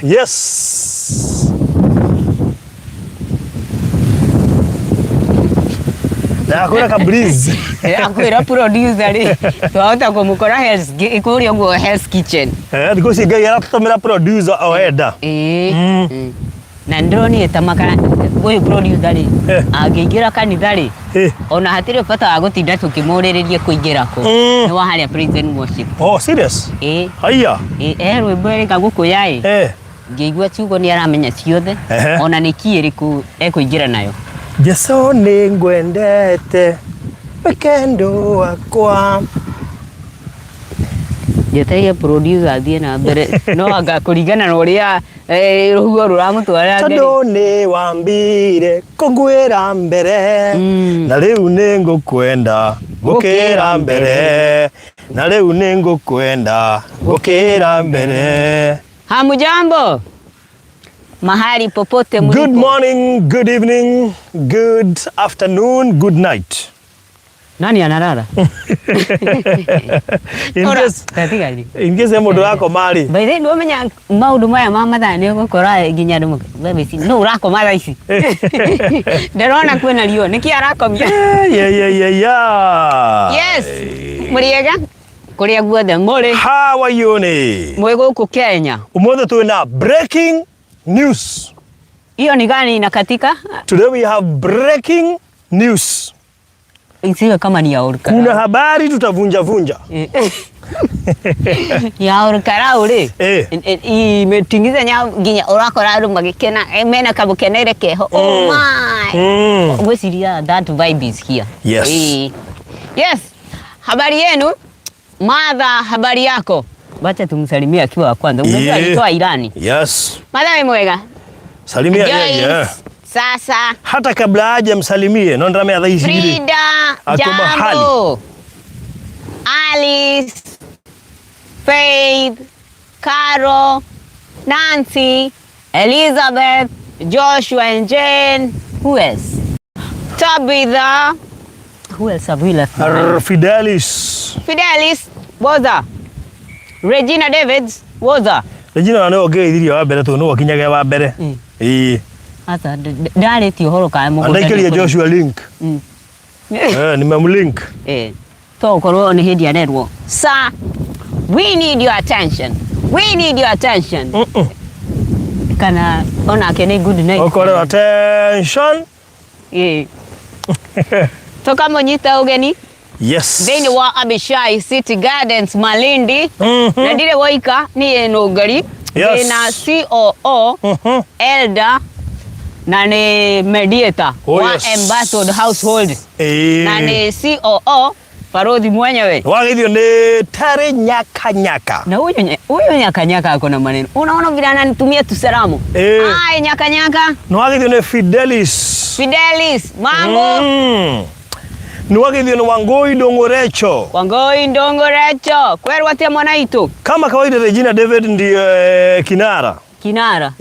Yes. Ndakwĩra ka breeze. Akwĩra producer rĩ, twahota kũmũkora Hell's kũrĩa ũguo Hell's Kitchen. Eh, thikũ ici Ngai aratũtũmĩra producer o enda. Ĩĩ. Na nĩndĩronire ta makara ũyũ producer rĩ, Eh. angĩingĩra kanitha rĩ, Eh. ona hatirĩ bata wa gũtinda tũkĩmũrĩrĩria kũingĩra kũ. Nĩ wa harĩa praise and worship. Oh, serious? Ĩĩ. Haiya. Ĩĩ, e rwĩmbo erĩga gũkũya ĩ. Eh. Ngĩigua ciugo nĩ aramenya ciothe. Ehe. Ona nĩ key ĩrĩkũ ekũingĩra nayo. Jesu nĩ ngwendete wekendo wakwa. Njetereire producer athiĩ na mbere no anga kũringana na ũrĩa eh, rũhuho rũramũtwara mbere. Tondũ nĩ wambire kũnguĩra mbere na rĩu nĩ ngũkwenda gũkĩra mbere na rĩu nĩ ngũkwenda gũkĩra mbere. Hamujambo mahali popote mlipo. Good morning, good evening, good afternoon, good night. Nani analala? In Ora, case, tatigari. in case he mũndũ ũrakoma rĩ, By the way, nĩũmenya maũndũ maya ma mathaa nĩ ũgũkora nginya andũ mabeci no ũrakoma thaa ici. Ndĩrona kwĩna riũa, nĩkĩ arakomia? yeah, yeah, yeah, yeah. Yes, mũrĩega kũrĩa guothe mũrĩ How are you ni? mwĩ gũkũ Kenya. Ũmũthĩ twĩna breaking news. Hiyo ni gani inakatika? Today we have breaking news. Isiwe kama ni ya Olkarau. Kuna habari tutavunja vunja. Ya Olkarau rĩ Eh. imetingiza nya nginya ũrakora andũ magĩkena eh, mena kamũkenere keho. Oh my. Ngwĩciria that vibe is here. Yes. Eh. Yes. Habari yenu? Martha, habari yako? Wacha tumsalimie akiwa wa kwanza. Unajua Eh. alitoa Irani. Yes. Martha wĩ mwega? Salimia yeye. Joyce, sasa Hata kabla aje msalimie, no ndamea thaa ici rĩ. Frida, Ako mahali. jambo. Alice, Faith, Carol, Nancy, Elizabeth, Joshua and Jane. Who else? Tabitha. Who else have we left behind? Arr, Fidelis. Fidelis, Woza. Regina Davids, Woza. Regina na nĩwe ũngĩgeithirie wa mbere tondũ nĩwe ũkinyage wa mbere. Ĩĩ. Ata ndarĩtie ũhoro kana mũgũnda Andaikĩria nĩ kũrĩ. Joshua link. Eh, nimemlink. Eh, to ũkorwo nĩ hĩndĩ arerwo sir we need your attention we need your attention kana onake nĩ good night Ũkorwo attention. Eh. tũkamũnyita ũgeni Yes. thĩinĩ wa Abishai City Gardens Malindi na ndirĩ woika niĩ nũngari Yes. ndĩna COO elder na nĩ mediator Oh, wa yes. embattled household Ĩĩ. na nĩ COO barothi mwenyewe Wageithio nĩ Terry Nyaka Nyaka. na huyu huyu nyakanyaka ako na maneno unaona vile ananitumia tu salamu Eh. Ai nyakanyaka Nĩ wageithio nĩ Fidelis. Fidelis mambo Nĩ wageithio nĩ Wangũi Ndũng'ũrecho. Wangoi Ndongorecho kwerwo atia mwanaitu Kama kawaida Regina David ndiye kinara. kinara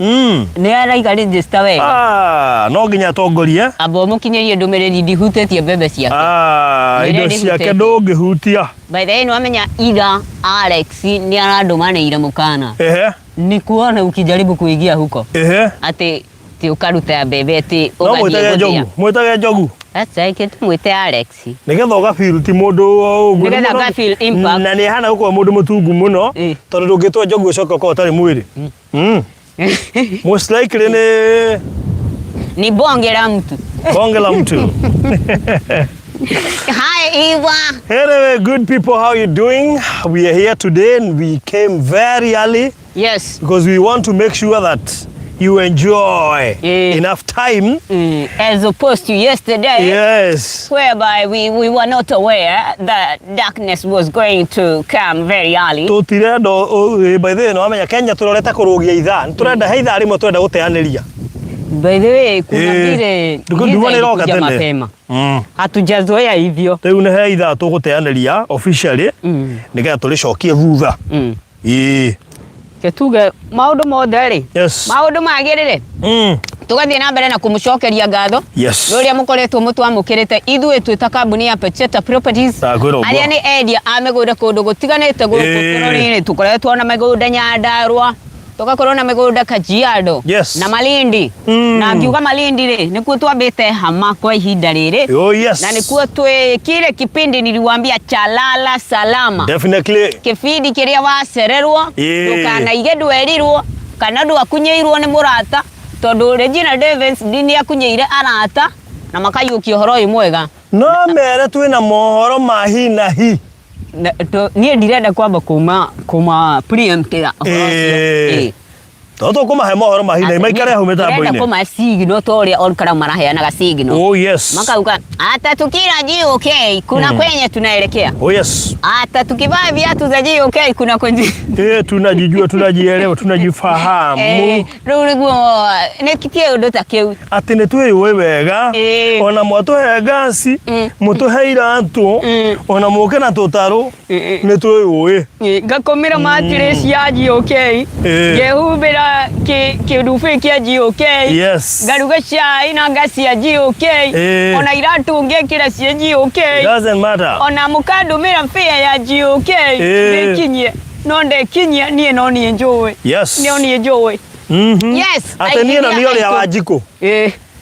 nĩ araiga register wega Ah, no nginya atongorie. amba ũmũkinyĩrie ndũmĩrĩri ndihutĩtie mbembe ciake Ah, Nĩ indo ndĩhutĩtie. ciake ndũngĩhutia. by the way nĩwamenya ira Alex nĩ arandũmanĩire mũkana Ehe, ni kuona ukijaribu kuingia huko ehe. atĩ ti ũkaruta mbembe atĩ No ũgathiĩ mwĩtage gũthĩa njogu, mwĩtage njogu. Aca reke tũmwĩte Alex Nĩgetha ũgafeel ti mũndũ ũguo. Nĩgetha nga feel impact. Na nĩ ahana gũkorwo mũndũ mũtungu mũno Eh. tondũ ndũngĩtwo njogu ũcoke ũkorwo ũtarĩ mwĩrĩ. Most likely nĩ ni bonge la mtu bonge la mtu. Hi Eva Anyway, good people, how you doing? We are here today and we came very early yes because we want to make sure that you enjoy Eh. enough time. As opposed to yesterday Yes. whereby we were not aware that darkness was going to come very early. Tũtirenda by the way, nĩwamenya Kenya tũrorete kũrũgia ithaa. Nĩtũrenda he ithaa rĩmwe tũrenda gũteanĩria. By the way, kuna Eh, vile nduma giza nĩ ĩroka ilikuja tene. mapema. Hatujazoea hivyo. Rĩu nĩ he ithaa tũgũteanĩria officially nĩgetha tũrĩcokie thutha. Ĩĩ. Ke tuge maũndũ mothe rĩ Yes. maũndũ magĩrĩre Tũgathiĩ na mbere na kũmũcokeria ngatho Yes. nĩ ũrĩa mũkoretwo mũtwamũkĩrĩte ithuĩ twĩ ta kambuni ya Pecheta Properties Ndakwĩra ũguo. arĩa nĩ endia a mĩgũnda kũndũ gũtiganĩte gũkũ Ĩĩ. bũrũri-inĩ tũkoretwo na mĩgũnda Nyandarua. Tũgakorwo na mĩgũnda Kajiado na Malindi. Na ngiuga Malindi rĩ, nĩkuo twambĩte hama kwa ihinda rĩrĩ. Oh yes. Na nĩkuo twĩ kile kipindi niliwaambia chalala salama. Definitely. Kĩbindi kĩrĩa wacererwo ndũkanaige ndwerirwo kana ndwakunyĩirwo nĩ mũrata tondũ Regina Davis nĩ akunyĩire arata na makaiyũkia ũhoro ũyũ mwega. No mere twĩna mohoro ma hi na hi. Niĩ ndirenda kwamba kuma kuma preemptĩra ũhoro ũcio. To tũkũmahe mohoro ma hi na hi maikare hau Ndĩrenda mĩtambo-inĩ. kũmahe signal ta ũrĩa Olkalau maraheanaga signal. Oh yes. Makauga hata tukila GOK kuna kwenye tunaelekea. Oh yes. Hata tukivaa viatu za GOK kuna kwenye Tunajijua, tunajielewa, tunajifahamu. Rĩu nĩguo nĩkitie ũndũ ta kĩu. Atĩ nĩ twĩyũĩ wega ona mwatũhe ngasi mũtũhe iratũ ona mũke na tũtarũ nĩ twĩyũĩ. Ngakomera mattress ya GOK, ngehumbĩra kĩndubĩ kĩa GOK, ngaruga cai na ngasi ya GOK, ona iratũ ngekĩra cia GOK. Doesn't matter. Ona mũkandũmĩra fare ya GOK ndĩkinyie, no ndekinyia niĩ no niĩ njũĩ. No niĩ njũĩ. Yes, Atĩ niĩ no niĩ ũrĩa Wanjikũ.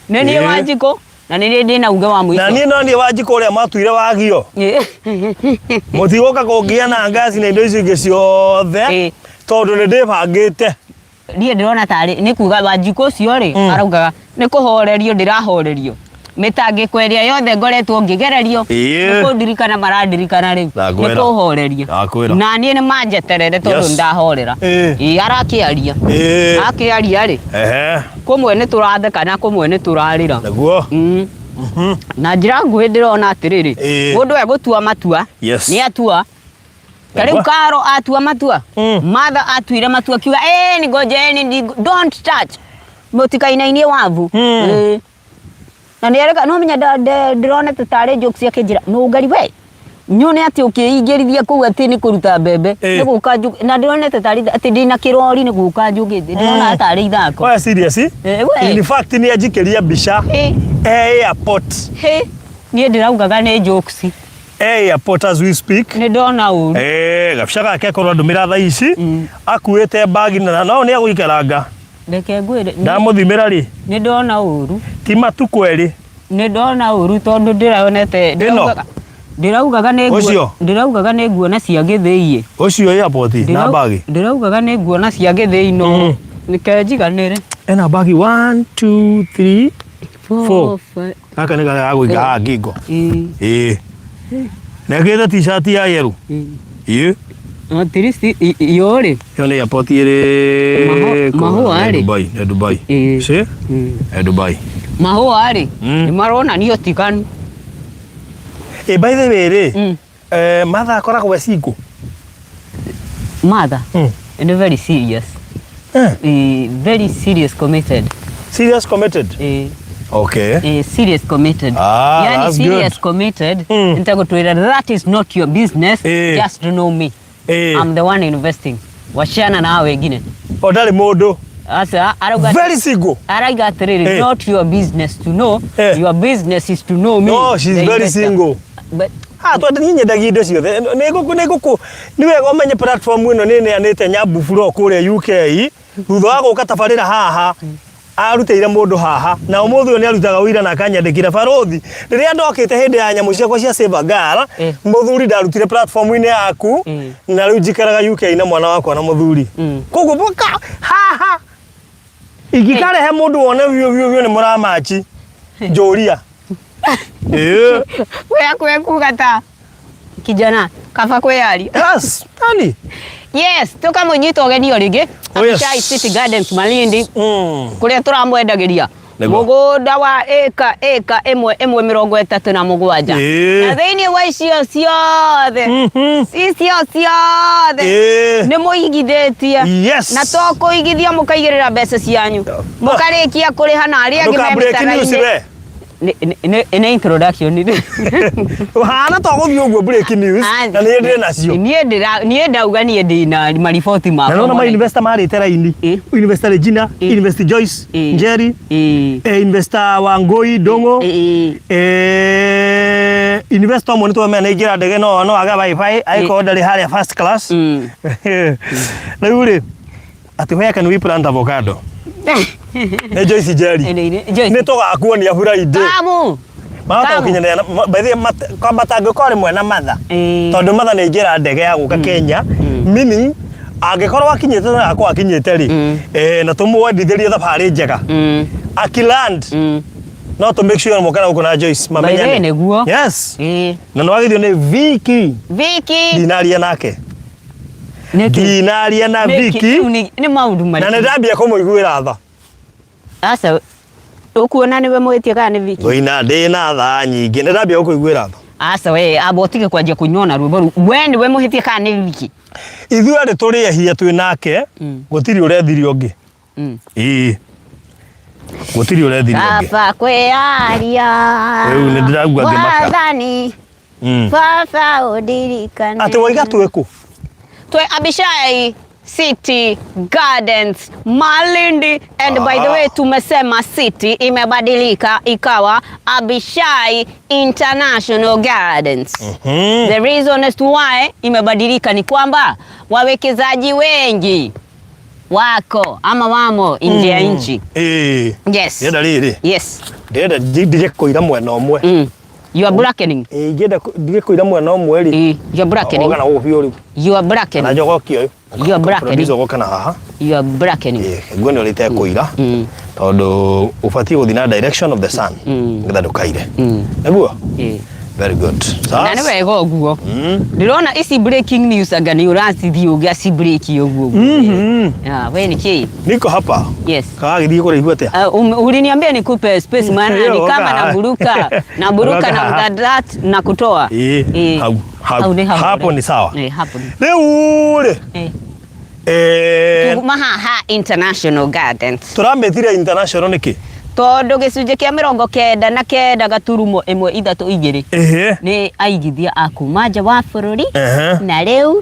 Nĩ niĩ Wanjikũ na nĩ niĩ ndĩna uge wa mũico. Na niĩ no niĩ Wanjikũ ũrĩa matuire wagio. Mũtigũka kũngia na ngasi na indo icio ingĩ ciothe tondũ nĩ ndĩbangĩte. Niĩ ndĩrona tarĩ nĩ kuga Wanjikũ ũcio rĩ araugaga nĩ kũhorerio ndĩrahorerio. Mĩtangĩko ĩrĩa yothe ngoretwo ngĩgererio nĩ kũndirikana marandirikana rĩu nĩ kũhoreria. Na niĩ nĩ manjeterere tondũ ndahorera. Arakĩaria. Akĩaria rĩ kũmwe nĩ tũratheka na kũmwe nĩ tũrarĩra. Naguo. Na njĩra nguhĩ ndĩrona atĩrĩrĩ, mũndũ egũtua matua nĩ atua. Ta rĩu Karo atua matua, Martha atuire matua akiuga ni ngojeni, don't touch, mũtikainainie wavu. Na nĩ ereka no menya ndĩronete tarĩ jokes akĩnjĩra nũngari we nyone atĩ ũkĩingĩrithia kũu atĩ nĩ kũruta mbembe nĩ gũka na ndĩronete tarĩ atĩ ndĩna kĩrori nĩ gũka njũkĩte ndĩrona tarĩ ithako. Oya serious? In fact nĩ anjikĩria mbica airport. Niĩ ndĩraugaga nĩ jokes. Airport as we speak. Nĩ ndona ũru. Gabica gake korwo ndũmĩra thaa ici akuĩte bagi na no nĩ egũikaranga. Reke ngwĩre. Ndamũthimĩra rĩ. Nĩ ndona ũru. Ti matukũ erĩ. Nĩ ndona ũru tondũ ndĩronete ndĩraugaga nĩ nguo ndĩraugaga nĩ nguona cia gĩthĩi. Ũcio airport na bagi. Ndĩraugaga nĩ nguona cia gĩthĩi no nĩke njiganĩre. Ena bagi 1 2 3 4. Gaka nĩ karĩa gagũiga haha ngingo. Na ĩkĩrĩte t-shirt ya yellow. At least iyo rĩ. Ĩyo nĩ airport ĩrĩ Mahũa rĩ. Dubai, nĩ Dubai. See? Nĩ Dubai. Mahũa rĩ nĩ maronania ũtiganu. By the way rĩ, Martha akoragwo e single? Martha? Nĩ very serious. Very serious committed. Serious committed? Okay. Serious committed. Yani that's serious good. Committed. Nitagutwira that is not your business. Just know me. I'm the one investing. Wachana na hao wengine. O ndarĩ mũndũ. Asa arauga very single. Arauga atĩrĩrĩ, not your business to know. Your business is to know me. No, she's The very investor. single. But Tondũ niĩ nyendagia indo ciothe. Nĩ ngũkũ nĩ wega ũmenye platform ĩno nĩ neanĩte Nyambu Floor kũrĩa UK thutha wa gũka tabarĩra haha arutĩire mũndũ haha na ũmũthĩ ũyũ nĩ arutaga wĩira na akanyandĩkĩra barũthi rĩrĩa ndokĩte hĩndĩ ya nyamũ ciakwa cia Save a Girl mũthuri ndarutire platform-inĩ yaku na rĩu njikaraga UK na mwana wakwa na mũthuri koguo boka haha ingĩkarehe mũndũ wone biũ biũ biũ nĩ mũramachi njũria. We akwe kuga ta kijana kaba kwĩyaria. Yes, tani. Yes, tukamũnyita ũgeni o rĩngĩ. Oh, yes. Abishai City Gardens Malindi. Kũrĩa tũramwendagĩria mũgũnda wa ĩka ĩka ĩmwe ĩmwe mĩrongo ĩtatũ na mũgwanja. Na thĩinĩ wa icio ciothe, icio ciothe nĩ mũigithĩtie. Na to kũigithia mũkaigĩrĩra mbeca cianyu. Mũkarĩkia kũrĩha na arĩa angĩ me mĩtara-inĩ. Nĩ introduction. Ũhana to gũthiĩ ũguo breaking news na nĩ ndĩ nacio. Niĩ ndauga niĩ ndĩ na mariboti makwa. Na nona ma investor marĩte raini. Investor Regina, Investor Joyce, Njeri, Investor Wangui Ndung'u, investor ũmwe nĩ twamenya nĩ aingĩra ndege no age wifi agĩkorwo ndarĩ harĩa first class. Rĩu rĩ, Atĩ where can we plant avocado? Nĩ Joyce Njeri. Joyce. Nĩ tũgakuonia Friday. Kamu. Mahota Kamu. gũkinyanĩra na- by the way, kwamba tangĩkorwo rĩmwe na Martha. Ĩĩ. Tondũ Martha nĩ aingĩra ndege ya gũka Kenya. Meaning angĩkorwo akinyĩte na akorwo akinyĩte rĩ na tũmwendithĩrie thabarĩ njega. Akiland no tũ make sure moka na gũkũ na Joyce By the way, mamenyane. nĩguo. Yes. Ĩĩ. Na nĩ wagithio nĩ Vicky. Vicky. Ndinaria nake. Nĩkĩ? Ndinaria na Nĩkĩ? Vicky. Rĩu nĩ maũndũ Na nĩ marĩkũ? ndambia kũmũiguĩra tha. Aca ũkuona nĩwe mũhĩtia kana nĩ Vicky? Ngũina ndĩ na tha nyingĩ. Nĩ ndambia gũkũiguĩra tha. Aca we amba ũtige kwanjia kũnyua na rwĩmbo rũu. We nĩwe mũhĩtia kana nĩ Vicky? Ithuĩ erĩ tũrĩ ehia twĩ nake, gũtirĩ ũrethirie ũngĩ. Ĩĩ. Gũtirĩ ũrethirie ũngĩ. Baba kwĩyaria. Rĩu nĩ ndĩraigua ngĩmaka. Mwathani baba ũndirikane. Atĩ waiga twĩ kũ? Twĩ Abishai City Gardens Malindi and by the way tumesema city imebadilika ikawa Abishai International Gardens. The reason as to why imebadilika ni kwamba wawekezaji wengi wako ama wamo nje ya nchi. Ĩĩ. Yes. Ndĩrenda rĩrĩ. Yes. Ndĩrenda ndige kũira mwena ũmwe. You are blackening. Ĩĩ ingĩenda ndige kũira mwena ũmwe rĩ. You are blackening. Oga na gũkũ biũ rĩu. You are Na blackening. njogokie ũyũ. You are blackening. Producer ũgoka na haha. You are blackening. Ĩĩ, nguo nĩ ũrĩa itekũira. Tondũ ũbatiĩ gũthiĩ na direction of the sun. Nĩgetha ndũkaire. Nĩguo? Ĩĩ. Very good. Na nĩ wega ũguo. Ndĩrona ici breaking news anga nĩ ũracithiĩ ũgĩaci break ũguo ũguo. Ah, we nĩ kĩ? Niko hapa. Yes. Kagagĩthiĩ kũraihu atĩa? Uliniambia nikupe space maana Hiyo, ni kama oka. naburuka naburuka Oka. na that na kutoa. Ĩĩ, Ĩĩ. hau, hau. Hau nĩ hau. Hapo ni sawa. Ĩĩ, hapo ni. Rĩu rĩ, Ĩĩ. eh, Tuma haha International Gardens. tũramĩtire international nĩkĩ? Tondũ gĩcunjĩ kĩa 99.132 Ĩhĩ. nĩ aigithia a kuma nja wa bũrũri Ehe. na rĩu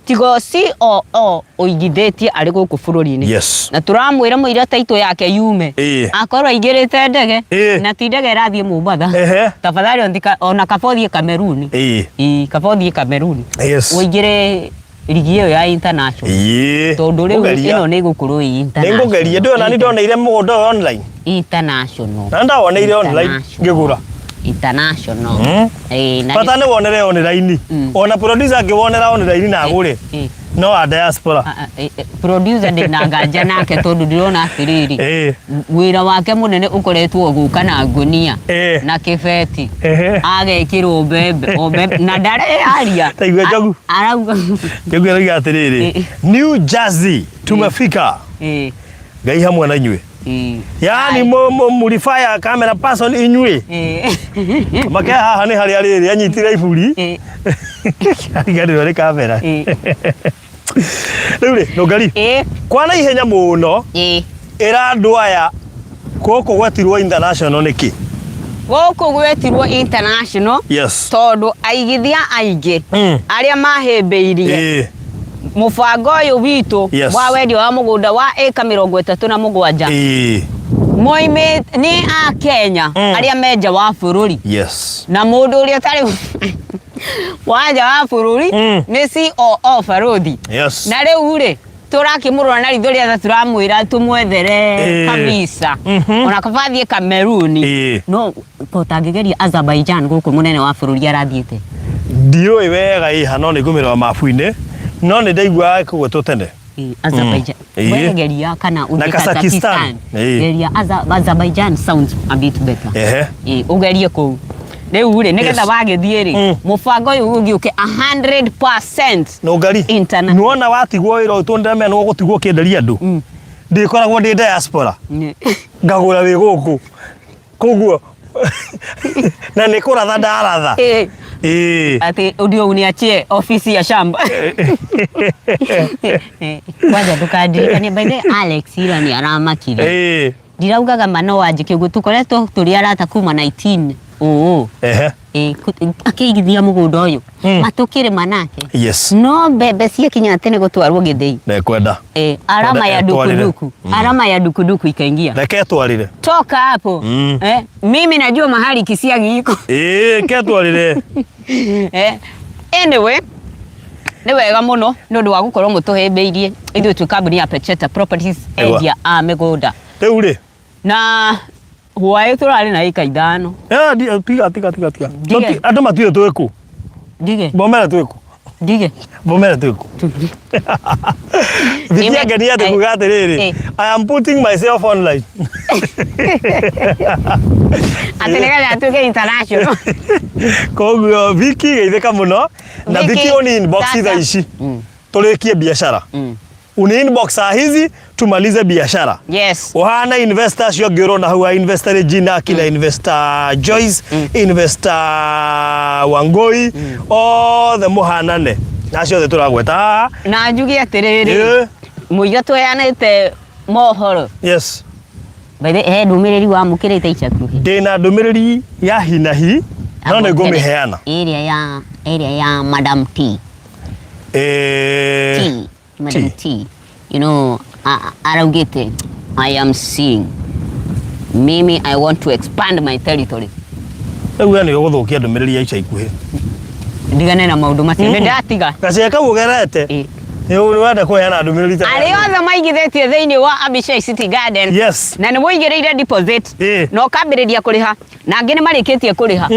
tigo COO ũigithĩtie arĩ gũkũ bũrũri-inĩ Yes. na tũramwĩra mũira taitũ yake yume Ĩĩ. akorwo aingĩrĩte ndege Ĩĩ. na ti ndege ĩrathiĩ Mombatha Ehe. tafadhali ona kaba ũthiĩ Kameruni Ĩĩ. Ĩĩ, kaba ũthiĩ Kameruni Yes. ũingĩre rigi ĩyo ya international Ĩĩ. tondũ rĩu Ngũgeria. ĩno nĩ ĩgũkorwo ĩ international Nĩngũgeria. Ndĩrona nĩ ndoneire mũgũnda ũyũ online. International Na ndawoneire online International. ngĩgũra. International Ĩĩ, na Bata nĩ wonere online. Ona producer angĩwonera online na agũre. Ĩĩ. No a diaspora. Ah, ah, producer ndĩna nganja nake tondũ ndĩrona atĩrĩrĩ Ĩĩ. wĩra wake mũnene ũkoretwo gũka na ngũnia Ĩĩ. na kĩbeti Ehe. agekĩrwo mbembe o mbembe na ndareyaria Ta igua njogu. Arauga Njogu arauga atĩrĩrĩ. Ĩĩ. New Jersey tumefika. Ĩĩ, Ngai hamwe na inyuĩ. ĩĩ. Yaani mũrifaya camera person inyuĩ. Ĩĩ. Make haha nĩ harĩa rĩrĩ anyitire iburi. Ĩĩ. Ariganĩrwo nĩ kamera. Ĩĩ. Rĩu rĩ, Nũngari. Ĩĩ. Kwa na ihenya mũno Ĩĩ. ĩra andũ aya gũkũ gwetirwo international nĩkĩ? Gũkũ gwetirwo international Yes. tondũ aigithia aingĩ arĩa mahĩmbĩirie Ĩĩ. mũbango ũyũ witũ Yes. wa wendia wa mũgũnda wa ĩka 37 Ĩĩ. moimĩte nĩ a Kenya arĩa me nja wa bũrũri Yes. na mũndũ ũrĩa ũtarĩ wa nja wa bũrũri nĩ COO barothi Yes. na rĩu rĩ tũrakĩmũrora na ritho rĩa tha tũramwĩra tũmwethere Ĩĩ. kabisa ona kaba athiĩ Kameruni Ĩĩ. no tũtangĩgeria Azerbaijan gũkũ mũnene wa bũrũri arathiĩte Ndiũĩ wega ĩha no nĩ ngũmĩrora mabu-inĩ no nĩ ndaiguaga kũgwetwo tene. Ĩĩ, Azerbaijan Ĩĩ. we geria kana ũthiĩ Na Kazakhstan. Kazakhstan Ĩĩ. geria Azerbaijan sounds a bit better Ehe. Ĩĩ, ũgerie kũu rĩu rĩ nĩgetha Yes. wagĩthiĩ rĩ mũbango ũyũ ũgĩũke 100% Nũngari. Interna- Nĩwona watigwo wĩra ũyũ tondũ ndĩramenya nĩ ũgũtigwo ũkĩenderia andũ. Ndĩkoragwo ndĩ diaspora. Ngagũra wĩ gũkũ. Koguo na nĩ kũratha ndaratha. Ĩĩ. Ĩĩ. Ati ndio uniachie ofisi ya shamba. Kwanza ndukandirikanie by the way, Alex ira nĩ aramakire. Ĩĩ. Ndiraugaga ma no wanjĩke ũguo tũkoretwo tũrĩ arata kuma 19 ũũ. Ehe. Ĩĩ, akĩigithia mũgũnda ũyũ matũkĩrĩma nake Yes. no mbembe ciakinya atĩ nĩ gũtwarwo gĩthĩi. Ndekwenda. Alama Kwenda ya etwarĩre. dukuduku alama ya dukuduku ikaingia Reke etwarĩre. toka hapo. Mimi najua mahali kisiagi iko. Ĩĩ, ketwarĩre. Anyway, Nĩ wega mũno nĩ ũndũ wa gũkorwo mũtũhĩmbĩirie ithuĩ twĩ kambuni ya Pecheta Properties, Ewa. endia a mĩgũnda. Rĩu rĩ Na hwaĩ tũrarĩ na ĩka ithano. Eh, tiga tiga tiga tiga. Ndige. Andũ matiũĩ twĩ kũ. Ndige. Bomera twĩ kũ. Ndige. Bomera twĩ kũ. Vicky angenia atĩ kuga atĩrĩrĩ, Eh. I am putting myself online. Atĩ nĩgetha atuĩke international. Koguo Vicky geithĩka mũno na Vicky, Vicky uni inbox tata. thaa ici tũrĩkie biacara. Uni inbox saa hizi tumalize biashara. Yes. Uhana investor acio angĩ ũrona hau a investor Regina kina investor Joyce investor Wangoi othe mũhanane na acio othe tũragweta haha. Na njuge atĩrĩrĩ, Yeah. mũiga tweanĩte mohoro. Yes. By the way, he ndũmĩrĩri wamũkĩrĩte ica ikuhĩ? Ndĩna ndũmĩrĩri ya hi na hi no nĩ ngũmĩheana. Ĩrĩa ya Madam T. Eh, T. Madam T. T. You know, araugĩte I am seeing. Mimi I want to expand my territory. Rĩu we nĩ ũgũthũkia ndũmĩrĩri ya ica ikuhĩ. Ndigane na maũndũ macio. Nĩ ndatiga. Gacĩra kau ũgerete Ĩ. nĩ wenda kũheana ndũmĩrĩri ta Arĩa othe maigithĩtie thĩinĩ wa Abishai City Garden Yes. na nĩ mũigĩrĩire deposit Ĩ. na ũkambĩrĩria kũrĩha na angĩ nĩ marĩkĩtie kũrĩha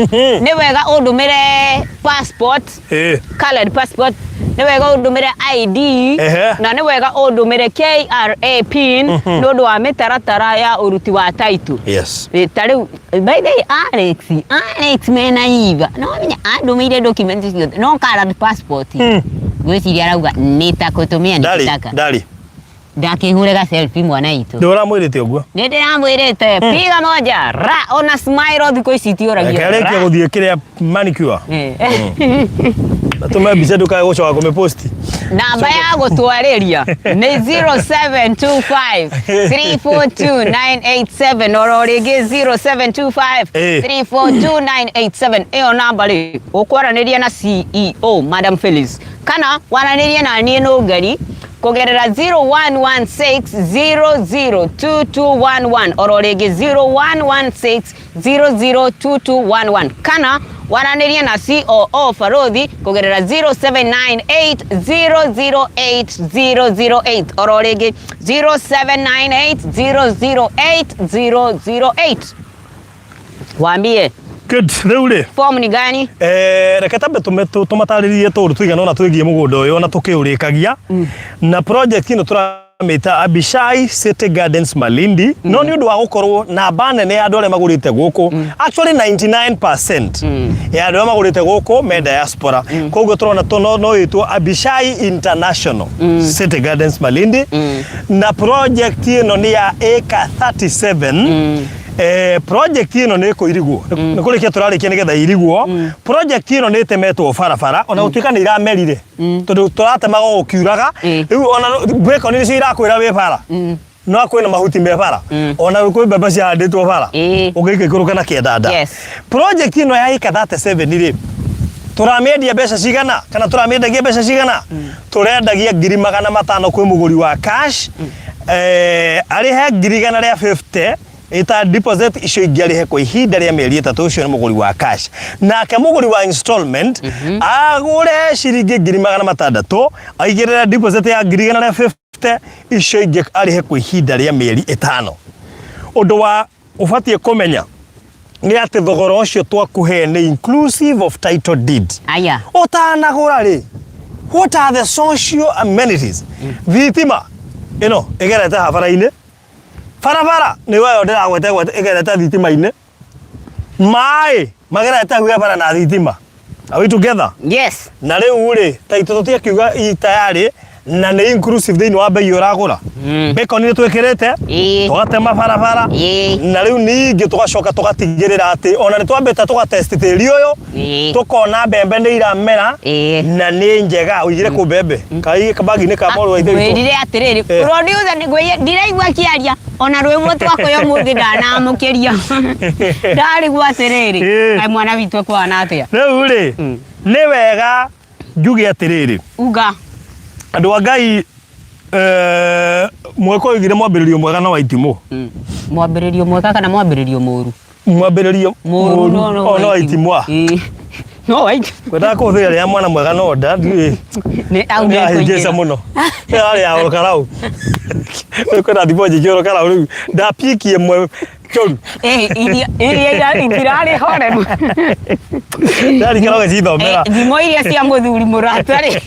nĩ wega ũndũmĩre passport Ĩ. colored passport nĩ wega ũndũmĩre ID Ehe. na nĩ wega ũndũmĩre KRA pin nĩ ũndũ wa mĩtaratara ya ũruti wa title. Yes. Ĩ, ta rĩu by the way Alex Alex mena iva no menya andũmĩire document ciothe no colored passport ngwĩciria arauga nitakutumia Ndari, nikitaka ndari. ndakĩhure ga selfie mwana witũ Nĩ ũramwĩrĩte ũguo. nĩ ndĩramwĩrĩte piga moja ra ona smile thikũ ici itiũragia Reke arĩkie ra. gũthiĩ kĩrĩa manicure. Eh. Atũme mbica ndũkae gũcoka kũmĩposti. Namba ya gũtwarĩria nĩ 0725 342 987 oro rĩngĩ 0725 Eh. 342 987 ĩyo namba rĩ ũkwaranĩria na CEO Madam Phyllis kana waranĩrie na niĩ Nũngari kũgerera 0116002211 oro rĩngĩ 0116002211 kana waranĩrie na COO Barothi kũgerera 0798008008 oro rĩngĩ 0798008008 waambie Good. Rĩu rĩ form ni gani? Eh, reke tambe tũmatarĩrie tũũndũ tũigana ũna twĩgiĩ mũgũnda ũyũ ona tũkĩũrĩkagia na project ĩno tũramĩta Abishai City Gardens Malindi no nĩ ũndũ wa gũkorwo namba nene ya andũ arĩa magũrĩte gũkũ actually 99% ya andũ arĩa magũrĩte gũkũ me diaspora koguo tũrona no ĩtwo Abishai International City Gardens Malindi na project ĩno nĩ ya acre 37 Eh, project ĩno nĩ ĩkũirigwo nĩ kũrĩkia tũrarĩkia nĩgetha irigwo project ĩno nĩ ĩtemetwo barabara ona gũtuĩka nĩ iramerire tondũ tũratemaga o gũkiuraga rĩu ona bacon nĩcio irakwĩra wĩ bara no kwĩna mahuti me bara ona kwĩ mbembe cihandĩtwo bara ũngĩika ikũrũka na kĩendanda Yes. project ĩno ya ĩka 37 rĩ tũramĩendia mbeca cigana kana tũramĩendagia mbeca cigana tũrendagia 500,000 kwĩ mũgũri wa cash eh, arĩhe 150,000 ĩta deposit icio ingĩ arĩhe kwa ihinda rĩa mĩeri 3 ũcio nĩ mũgũri wa cash nake mũgũri wa installment agũre ciringi 600,000 aigĩrĩre deposit ya 150,000 icio ingĩ arĩhe kwa ihinda rĩa mĩeri 5 ũndũ wa ũbatiĩ kũmenya nĩ atĩ thogora ũcio twakũhe nĩ inclusive of title deed Aya. ũtanagũra rĩ what are the social amenities thitima ĩno ĩgerete haha bara-inĩ barabara nĩ weyo ndĩragwete gwete ĩgerete thitima-inĩ maĩ magerete hau he bara na thitima are we together Yes. na rĩu rĩ taitũ tũtiakiuga i tayarĩ na nĩ inclusive thĩinĩ wa bei ũragũra bacon nĩ twĩkĩrĩte tũgatema barabara na rĩu ningĩ tũgacoka tũgatigĩrĩra atĩ ona nĩ twambĩte tũgatest tĩri ũyũ tũkona mbembe nĩ iramera na nĩ njega ũigire kũ mbembe kai kabagi-inĩ ka mũrũ wa ithe witũ Ngwĩrire atĩrĩrĩ producer nĩ ndiraigua akĩaria ona rwĩmbo twakũya ũmũthĩ ndanamũkĩria ndarigwo atĩrĩrĩ kaĩ mwana witũ ekũhana atĩa rĩu rĩ nĩ wega njuge atĩrĩrĩ uga andũ a Ngai mweka oigire mwambĩrĩrio mwega na wa itimũ Mwambĩrĩrio mwega kana mwambĩrĩrio mũru mwambĩrĩrio mũru o no wa itimũ Ĩĩ. No waingĩ. Kwendaga kũhũthĩra rĩa mwana mwega no nda ndiũĩ. Nĩ au nĩ Ndahĩngĩca kũingĩra. mũno. Yarĩ ya orokarau. Kwĩna thimũ nyingĩ orokarau rĩu. Ndapiki ĩmwe njũru. Ĩ, iria iria itirarĩ horeru. Ndarikara ũgĩcithomera. Eh, thimo iria cia mũthuri mũrata rĩ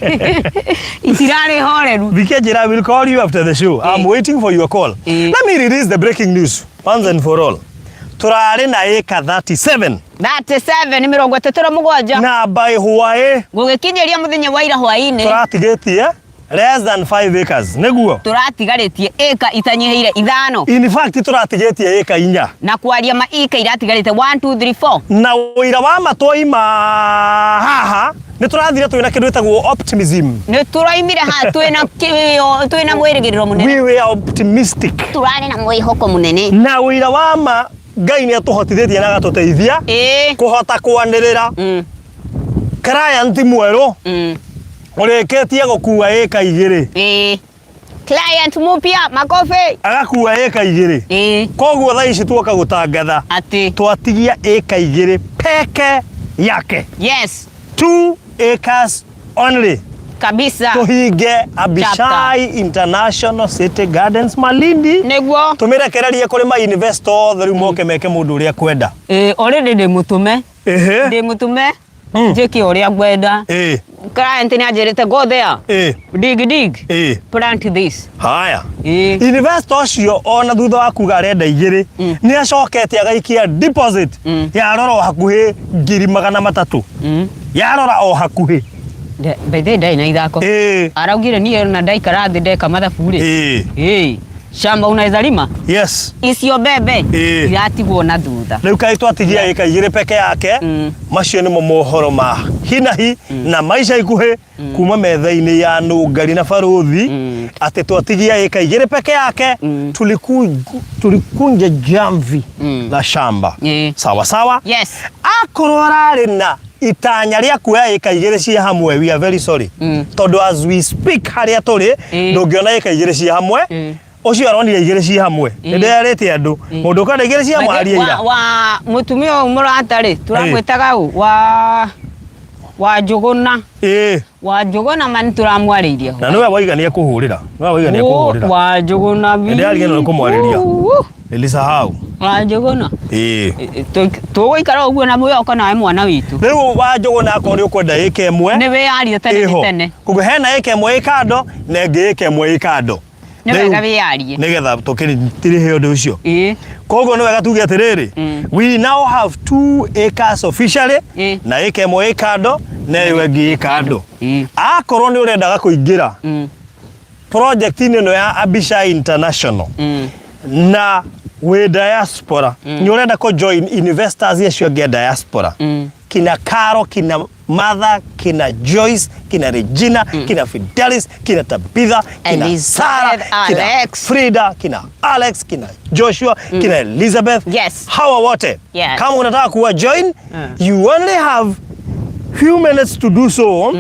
itirarĩ horeru. Vicky Njira, I will call you after the show. I'm waiting for your call. Let me release the breaking news once and for all. Turarĩ na ĩka 37 37 37 na by hwaĩ gũgĩkinyĩria mũthenya wa ira hwaĩ-inĩ tũratigĩtie less than 5 acres nĩguo. Tũratigarĩtie ĩka itanyihĩire ithano. In fact tũratigĩtie ĩka inya. Na kwaria ma ĩka iratigarĩte 1 2 3 4. Na ũira wa ma twaima haha nĩ tũrathire twĩna kĩndũ gĩtagwo optimism. Nĩ tũraimire haha twĩna kĩo twĩna mwĩrĩgĩrĩro mũnene. We were optimistic. Tũrarĩ na mwĩhoko mũnene. Na ũira wa ma Ngai nĩ atũhotithĩtie na agatũteithia kũhota kwanĩrĩra client mwerũ ũrĩkĩtie gũkua ĩka igĩrĩ. Client mpya makofi. Agakua ĩka igĩrĩ. Koguo thaa ici tuoka gũtangatha atĩ twatigia ĩka igĩrĩ peke yake. Yes. 2 acres only. Kabisa. Tũhinge Abishai International City Gardens Malindi. Nĩguo. Tũmĩrekererie kũrĩ ma investor othe rĩu moke meke mũndũ ũrĩa kwenda. Already ndĩ mũtũme. Ndĩ mũtũme. Njĩke ũrĩa ngwenda. Client nĩ anjĩrĩte go there. Dig dig. Plant this. Haya. Investor ũcio ona thutha wa kuga arenda igĩrĩ nĩ acokete agaikia deposit yarora o hakuhĩ 300,000. Yarora o hakuhĩ. By the way ndarĩ na ithako. Araugire niĩ ona ndaikara thĩ ndeka mathabu rĩ. Shamba unaweza lima? Yes. Icio mbembe iratigwo na thutha. Rĩu kaĩ twatigia ĩka igĩrĩ peke yake. Macio nĩmo mohoro ma hinahi na maisha ikuhĩ kuma metha-inĩ ya Nũngari na Barũthi atĩ twatigia ĩka igĩrĩ peke yake. Tulikunja jamvi la shamba. Sawa sawa. Yes. Akorwo ararĩ na itanya rĩa kuoya ĩka igĩrĩ cia hamwe, we are very sorry. Tondũ as we speak harĩa tũrĩ ndũngĩona ĩka igĩrĩ cia hamwe. Ũcio aronire igĩrĩ cia hamwe. Nĩ ndĩrerĩte andũ mũndũ ũkwenda igĩrĩ cia hamwe arie ira. Wa mũtumia ũyũ mũrata rĩ tũramwĩtaga ũ wa Njũgũna. Wa Njũgũna ma nĩ tũramwarĩirie ho. Na nĩwe waiga nĩ ekũhũrĩra. Nĩwe waiga nĩ ekũhũrĩra. Wa Njũgũna. Nĩndĩrariganĩrwo nĩ kũmwarĩria. Nilisahau. Wa Njũgũna. Tũgũikara ũguo na mwĩhoko nawe mwana witũ. Rĩu wa Njũgũna akorwo nĩ ũkwenda ĩka ĩmwe. Nĩ wĩyarie tene ĩho. tene. Koguo hena ĩka ĩmwe ĩ kando na ĩngĩ ĩka ĩmwe ĩ kando. Nĩ wega wĩyarie. Nĩgetha tũkĩtirĩhe ũndũ ũcio. Koguo nĩ wega tuge atĩrĩrĩ, we now have 2 acres officially na ĩka ĩmwe ĩ kando na ĩyo ĩngĩ ĩ kando. Akorwo nĩ ũrendaga kũingĩra project-inĩ ĩno ya Abishai International na wĩ diaspora, nĩ ũrenda kũ join investors acio angĩ a diaspora, kina Caro, kina Martha, kina Joyce, kina Regina, kina Fidelis, kina Tabitha, kina Elizabeth, Sarah, kina Alex. Frida, kina Alex, kina Joshua, kina Elizabeth. Yes. Hawa wote. Yes. Kama unataka kuwa join, you only have few minutes to do so.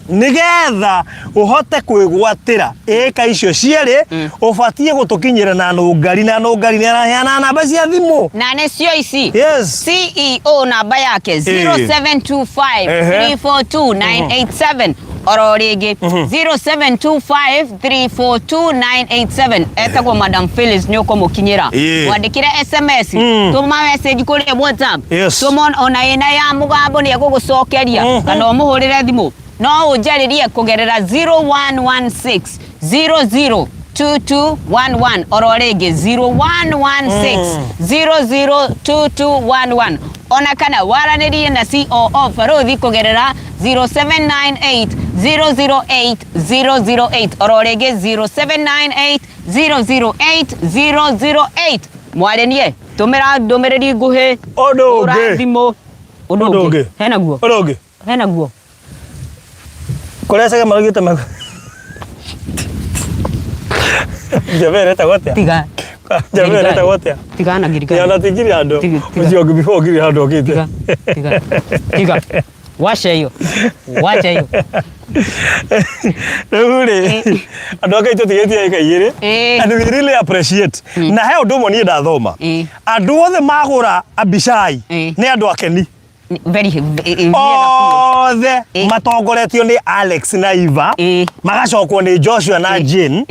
Nigetha uhote kwĩgwatĩra ĩka icio cierĩ, ũbatiĩ gũtũkinyĩra na Nũngari, na Nũngari nĩ araheana namba cia thimũ. Na nĩcio ici. Yes. CEO namba yake 0725 342 987 oro rĩngĩ 0725 342 987 etagwo Madam Phyllis nĩ ũkũmũkinyĩra. Mwandĩkĩre SMS, tũma message kũrĩa WhatsApp. Yes. Tũma ona ĩna ya mũgambo nĩ egũgũcokeria kana ũmũhũrĩre thimũ. No ũnjarĩrie kũgerera 0116 00 2211 oro rĩngĩ 0116 00 2211 ona kana waranĩrie na COO Barũthi kũgerera 0798 008 008 oro rĩngĩ 0798 008 008 mwarĩnie tũmĩra ndũmĩrĩri nguhĩ Ũndũ hũra ũngĩ. thimũ ũndũ Ũndũ ũngĩ ũngĩ. hena guo Ũndũ ũngĩ. hena guo Kũrĩa cege maraugĩte ma Njamba ĩyo ĩretagwo atĩa? Tiga. Njamba ĩyo ĩretagwo atĩa? Tiga na ngirikari. Ona ti ngiri handũ. Tiga, tiga. Ũcio ũngĩ before ngiri handũ okĩte. Tiga, tiga, tiga. Wacha hiyo. Wacha hiyo. Rĩu rĩ, andũ a Ngai tũtigĩtie ĩka igĩrĩ. And we really appreciate. Na he ũndũ ũmwe niĩ ndathoma. Andũ othe magũra Abishai nĩ andũ akeni. Very wega biũ. Othe matongoretio nĩ Alex na Eva, magacokwo nĩ Joshua na Jane.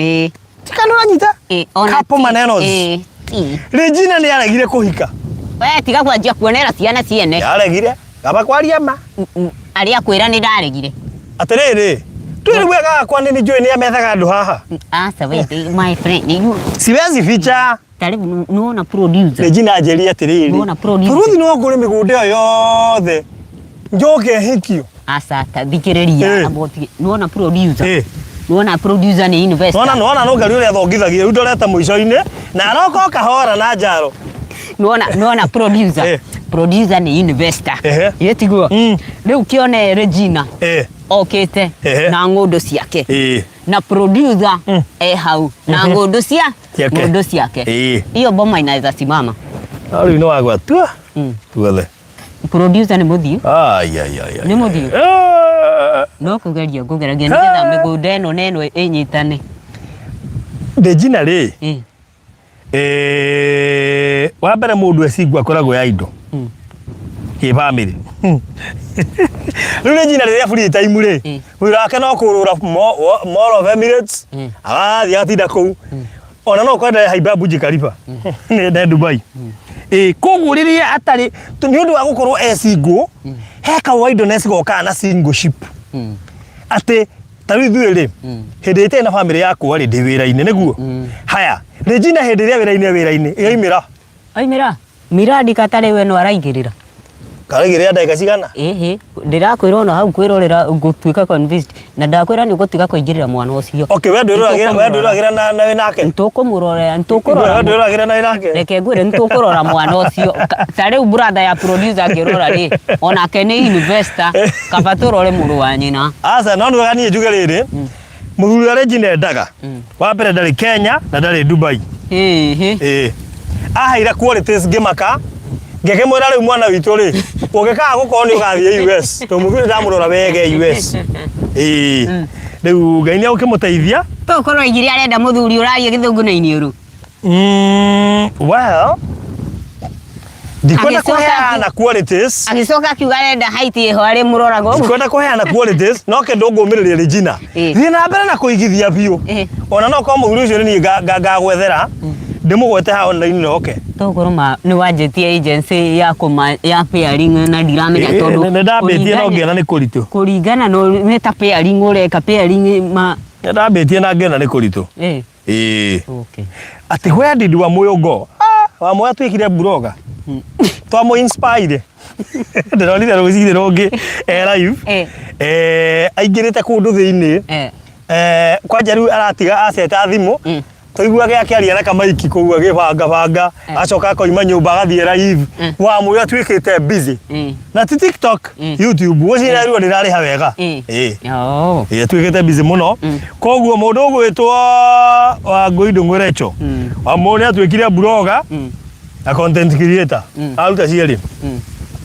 Tikana ũranyita? Ona Couple manenos. Ti. Regina nĩ aregire kũhika. We tiga kwanjia kuonera ciana ciene. Aregire. Kaba kwaria ma. Arĩa kwĩra nĩ ndaregire. Atĩrĩrĩ, twĩ wega wakwa nĩ njũĩ nĩ amethaga andũ haha. Aca we my friend. You Siwezi ficha. Ta rĩu nĩwona producer. Regina anjĩrire atĩrĩrĩ. Nĩwona producer. Ruthi no ngũre mĩgũnda ĩyo yothe. Njoke hikio. Aca ta thikĩrĩria amba ũtige. Nĩwona producer. Nĩwona producer nĩ investor. Nona nona no ngari ũrĩa athongithagia rĩu ndorete mũico-inĩ na aroka o kahora na njaro. Nĩwona nĩwona producer. Producer nĩ investor. Ĩ tiguo? Rĩu kĩone Regina okĩte na ng'ũndũ ciake. Na producer e hau na ng'ũndũ cia Ciake. ng'ũndũ ciake. Hiyo boma inaweza simama. No rĩu nĩ wagwatua tuothe. Producer nĩ mũthiu. Ai ai ai ai. Nĩ mũthiu. Eh. No kũgeria ngũgeragia nĩgetha mĩgũnda ĩno na ĩno ĩnyitane. Regina rĩ wa mbere mũndũ ecingwo akoragwo ya indo kĩ family. Rĩu Regina rĩrĩa free time rĩ, wĩra wake no kũrũra Mall of Emirates, agathiĩ agatinda kũu. Ona no ũkore haimba Burj Khalifa nĩ Dubai. Ĩ koguo rĩrĩa atarĩ nĩ ũndũ wa gũkorwo e single, he kawaida gokaga na singleship. Atĩ ta rĩu ithuĩ rĩ, hĩndĩ ĩrĩa itarĩ na family yakwa rĩ, ndĩ wĩra-inĩ nĩguo. Haya, Regina hĩndĩ ĩrĩa wĩra-inĩ wĩra-inĩ, ĩraimĩra. Oimĩra miradi katarĩ we no araingĩrĩra. Karaigĩrĩra ndagĩka cigana? Ĩhĩ, ndĩrakwĩra ona hau kwĩrorera ngũtuĩka convinced na ndakwĩra nĩ ũgũtiga kũingĩrĩra mwana ũcio. Okay, we ndwĩroragĩra we ndwĩroragĩra na wĩ nake? Nĩtũkũmũrorera, nĩtũkũrora. We ndwĩroragĩra na wĩ nake? Reke ngwĩre nĩtũkũrora mwana ũcio. Ta rĩu brother ya producer angĩrora rĩ, onake nĩ investor, kaba tũrore mũrũ wa nyina. Aca, no nĩ wega niĩ njuge rĩrĩ, Mũthuri ũrĩa Regina endaga wa mbere ndarĩ Kenya na ndarĩ Dubai. Ĩhĩ. Ĩĩ. Aheire qualities ngĩmaka ngĩkĩmwĩra rĩu mwana witũ rĩ ũngĩkaga gũkorwo nĩ ũgathiĩ US tondũ mũthuri ndamũrora wega e US. Ĩĩ. Rĩu Ngai nĩ egũkĩmũteithia. Tokorwo aigire arenda mũthuri ũraria gĩthũngũ na iniũrũ. Well, ndikwenda Agĩcoka kũheana qualities. Agĩcoka akiuga arenda height ĩho arĩ mũroraga ũguo. Ndikwenda kũheana qualities no kĩndũ ngũmĩrĩria Regina. Thiĩ na mbere na kũigithia biũ. Ona no korwo mũthuri ũcio nĩ niĩ ngagwethera ndĩmũgwete haha online na oke. Tokorwo ma nĩ wanjĩtie agency ya kũma ya pairing na ndiramenya tondũ Nĩ ndambĩtie no ngĩona nĩ kũritũ. Kũringana na nĩ ta pairing ũreka pairing ma Nĩ ndambĩtie na ngĩona nĩ kũritũ. Ĩĩ. Okay. Atĩ where did Wamuyu go? Ah, Wamuyu atuĩkire blogger. Twamũ inspire. Ndĩronire rũcinĩ rũngĩ e live. Aingĩrĩte kũndũ thĩinĩ. Kwanja rĩu aratiga aceta thimũ. Tũiguage akĩaria na kamaiki kũu agĩbanga banga. Acoka akoima nyũmba agathiĩ live. Wamuyu atuĩkĩte busy. Na ti TikTok, YouTube. Gwĩciria rĩu ndĩrarĩha wega. Ĩĩ. Oh. Ĩĩ atuĩkĩte busy mũno. Koguo mũndũ ũgwĩtwo Wangũi Ndung'u Recho. Wamũ nĩ atuĩkire blogger na content creator. Aruta cierĩ.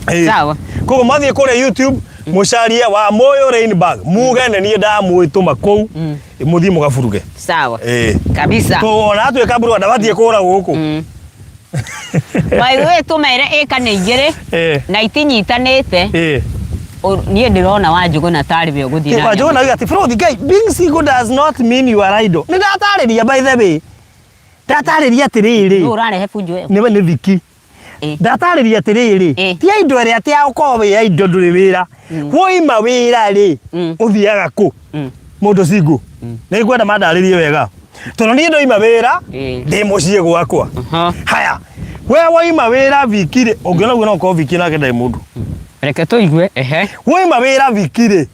Ĩĩ. Sawa. Koguo mathiĩ kũrĩa YouTube mũcarie Wamũyũ Rainbag muge nĩ niĩ ndamwĩtũma kũu mũthiĩ mũgaburuge. Sawa. Ĩĩ. Kabisa. Koguo ona atuĩka blogger ndabatiĩ kũra gũkũ. By the way tũmere ĩka nĩ igĩrĩ na itinyitanĩte. Niĩ ndĩrona Wanjũgũna tarĩ we ũgũthiĩ na Wanjũgũna oiga atĩ Frothi Ngai being single does not mean you are idle. Nĩ ndatarĩria by the way. Ndatarĩria atĩrĩrĩ. Nũ ũrarehe bunjo ĩyo? Nĩwe nĩ Viki. Ndatarĩria atĩrĩrĩ ti idle ĩrĩa atĩ ya gũkorwo wĩ idle ndũrĩ wĩra. Woima wĩra rĩ ũthiaga kũ? Mũndũ single. Nĩ ngwenda mandarĩrie wega. Tondũ niĩ ndoima wĩra ndĩ mũciĩ gwakwa. Haya, we woima wĩra Viki rĩ, ũngĩona ũguo no ũkorwo Viki nake ndarĩ mũndũ. Reke tũigue, ehe. Woima wĩra Viki rĩ,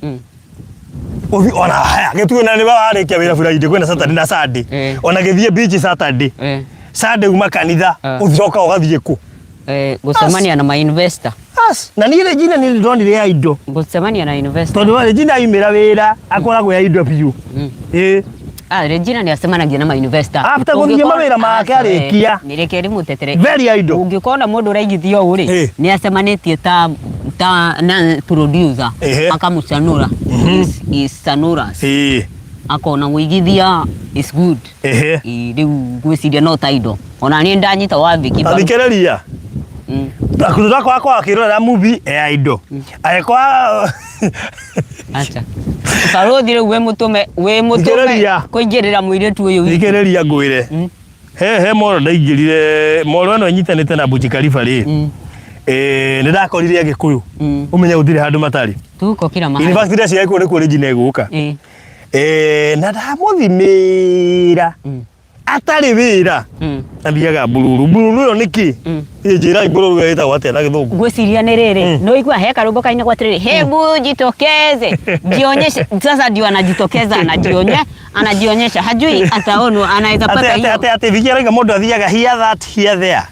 ũthi ona haya gĩtuĩ na nĩ warĩkia wĩra Friday kwĩna Saturday na Sunday. Ona gĩthiĩ beach Saturday. Sunday uma kanitha, ũcoka ũgathiĩ kũ? Gũcemania na ma investor. As, na niĩ Regina nĩ ndonire ya indo. Gũcemania na investor. Tondũ Regina aimĩra wĩra akoragwo ya indo biũ. Ĩĩ. Ah, Regina nĩ acemanagia na ma investor. After gũthiĩ mawĩra make arĩkia. Nĩ reke ndĩmũtetere. Very idle. Ũngĩkona mũndũ ũraigithia ũũ rĩ, nĩ acemanĩtie ta ta na producer akamũcanũra. Is sanũra. Akona mũigithia is good. Ĩĩ, rĩu ngwĩciria no ta indo. Ona niĩ ndanyita wa Vicky mbaru. Thikĩrĩria. Thutha wakwa akĩrorera movie ya indo. Agĩkorwo Acha. Barũthi rĩu wĩ mũtũme wĩ mũtũme Thikĩrĩria. kũingĩrĩra mũirĩtu ũyũ witũ. Thikĩrĩria ngwĩre. He he moro ndaingĩrire moro ĩno ĩnyitanĩte na Burj Khalifa rĩ. Eh, nĩ ndakorire Agĩkũyũ. Ũmenye gũtirĩ handũ matarĩ. Tuko kila mahali. University cia Gĩkũyũ nĩkuo Regina ĩgũka. Eh, na ndamũthimĩra atarĩ wĩra athiaga mbururu. Mbururu ĩyo nĩ kĩ? Ĩ njĩrai mbururu ĩyo ĩtagwo atĩa na gĩthũngũ? Ngwĩciria nĩ rĩrĩ nĩ ũigua he karũmbo kainagwo atĩrĩrĩ hebu jitokeze jionyeshe. Sasa ndio anajitokeza anajionye anajionyesha hajui ataonwa anaweza Ate pata ate hiyo ate ate Viki arauga mũndũ athiaga here that here there.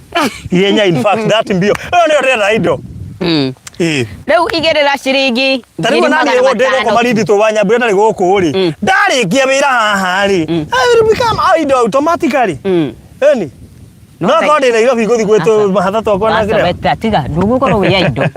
Ihenya in fact that mbio. Ĩyo nĩyo ndĩrenda indo. Ĩ. Rĩu igĩrĩra ciringi Ta rĩu ngiri ona niĩ magana ndĩ gũkũ matano Malindi twĩ wa Nyambura ndarĩ gũkũ rĩ. Ndarĩkia wĩra haha rĩ. I will become idle automatically. Ĩni. No korwo ndĩ Nairobi ngũthiĩ gwĩ mahatha twakwa na Aca kĩrĩa. weta tiga ndũgũkorwo wĩ idle.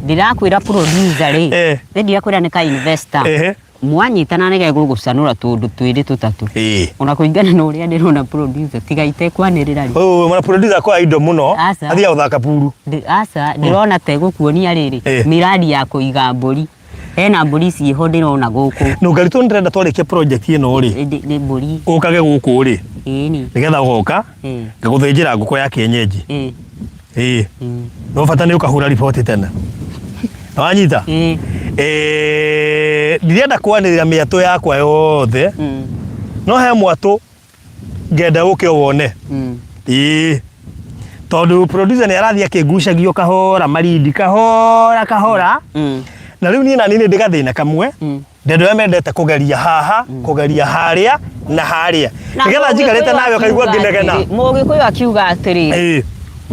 Ndĩrakwĩra producer rĩ Eh. nĩ ndirakwĩra nĩ ka investor Ehe. mwanyitana nĩ gegũgũcanũra tũndũ twĩrĩ tũtatũ Ĩĩ. ona kũringana na ũrĩa ndĩrona producer tiga itekwanĩrĩra rĩ Ũyũ mwana producer kwa indo mũno. Aca. Athiaga gũthaka puru. Aca ndĩrona ta ĩgũkuonia rĩrĩ Eh. miradi ya kũiga mbũri hena mbũri ciĩho ndĩrona gũkũ Nũngari tũ ndĩrenda twarĩkia project ĩno rĩ. Nĩ mbũri Ũkage gũkũ rĩ. ĩni Nĩgetha ũgoka ngagũthĩnjĩra ngũkũ ya kienyeji. Ĩĩ. No bata nĩ ũkahũra riboti tene. Wanyita? Eh, ndirenda kwanĩrĩra mĩatũ yakwa yothe no he mwatũ ngenda ũke wone. Ĩĩ. Tondũ producer nĩ arathiĩ akĩgucagio kahora Malindi kahora kahora na rĩu niĩ na niĩ nĩ ndĩ gathĩna kamwe ndĩ andũ arĩa mendete kũgeria haha kũgeria harĩa na harĩa nĩgetha njikarĩte nawe ũkaigua ngĩnegena. Mũgĩkũyũ akiuga atĩrĩrĩ Ĩĩ.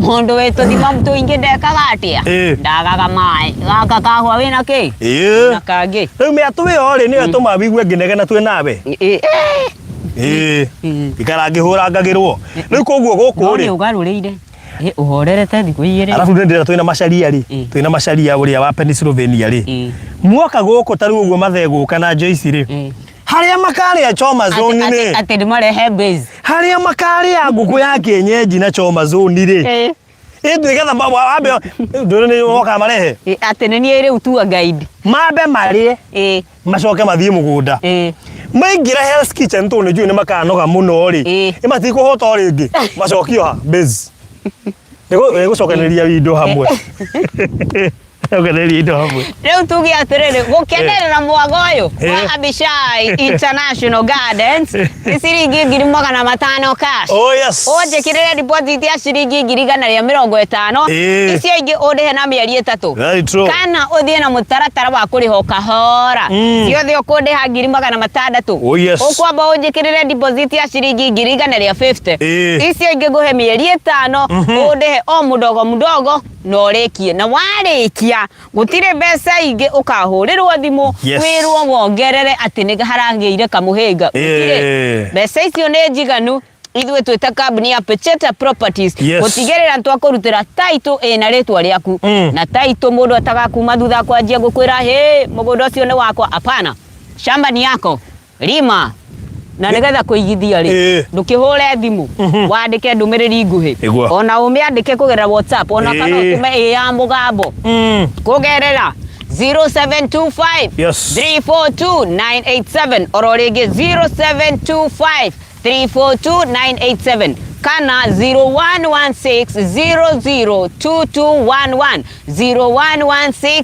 mũndũ wĩ tũthima tũingĩ ndekaga atĩa Ĩĩ. ndagaga maĩ gaka kahũa wĩna kĩ Ĩĩ. na kangĩ Rĩu mĩatũ ĩyo rĩ nĩyo ĩtũmaga wigue ngĩnegena twĩ nawe. Ĩĩ. Ĩĩ. Ikara ngĩhũrangagĩrwo. Rĩu koguo gũkũ No rĩ nĩ ũgarũrĩire Ĩ, ũhorerete thikũ igĩrĩ arabu nĩ ndĩra twĩna macaria rĩ Ĩĩ. twĩna macaria ũrĩa wa Pennsylvania rĩ Ĩĩ. muoka gũkũ ta rĩu ũguo mathegũka na Joyce rĩ Ĩĩ. harĩa makarĩa choma zone Atĩ- rĩ atĩ- atĩ ndĩmarehe base harĩa makarĩa ngũkũ ya kienyeji na choma zone rĩ Ĩĩ. ĩ nĩgetha wambe ndũrĩ nĩ woka marehe Ĩ, atĩ nĩ niĩ rĩu tour guide mambe marĩe Ĩĩ. macoke mathiĩ mũgũnda Ĩĩ. maingĩra Hell's Kitchen tondũ nĩ njũĩ nĩ makanoga mũno rĩ Ĩĩ. ĩ matikũhota o rĩngĩ macokio ha base nĩ gũcokanĩrĩria indo hamwe cokanĩrĩria indo hamwe Rĩu tuge atĩrĩrĩ gũkenerera mwago ũyũ wa Eh. Abishai International Gardens nĩ ciringi 500,000 cash. Oh yes. Ũnjĩkĩrĩre deposit ya ciringi 150,000 Eh. icio ingĩ ũndĩhe na mĩeri 3 Very true. kana ũthiĩ na mũtaratara wa kũrĩha o kahora ciothe ũkũndĩha 600,000. Oh, yes. Ũkwamba ũnjĩkĩrĩre deposit ya ciringi 150,000 Eh. icio ingĩ ngũhe mĩeri 5 ũndĩhe o mũdogo mũdogo na ũrĩkie na warĩkia gũtirĩ mbeca ingĩ ũkahũrĩrwo thimũ Yes. wĩrwo wongerere atĩ nĩ haragĩire kamũhĩnga gũtirĩ Eh. mbeca icio nĩ njiganu ithuĩ twĩ ta kambuni ya Pecheta Properties Yes. gũtigĩrĩra nĩ twakũrutĩra title ĩna rĩtwa rĩaku na title mũndũ atagakuma thutha kwanjia gũkwĩra hĩ mũgũnda ũcio nĩ wakwa hapana shamba ni yako lima na nĩgetha kũigithia rĩ Ĩĩ. ndũkĩhũre thimũ wandĩke ndũmĩrĩri nguhĩ Ĩgua. ona ũmĩandĩke kũgerera WhatsApp ona kana Ĩĩ. ũtũme ĩ ya mũgambo kũgerera 0725 Yes. 342 987 oro rĩngĩ 0725 342 987 kana 0116 002211 0116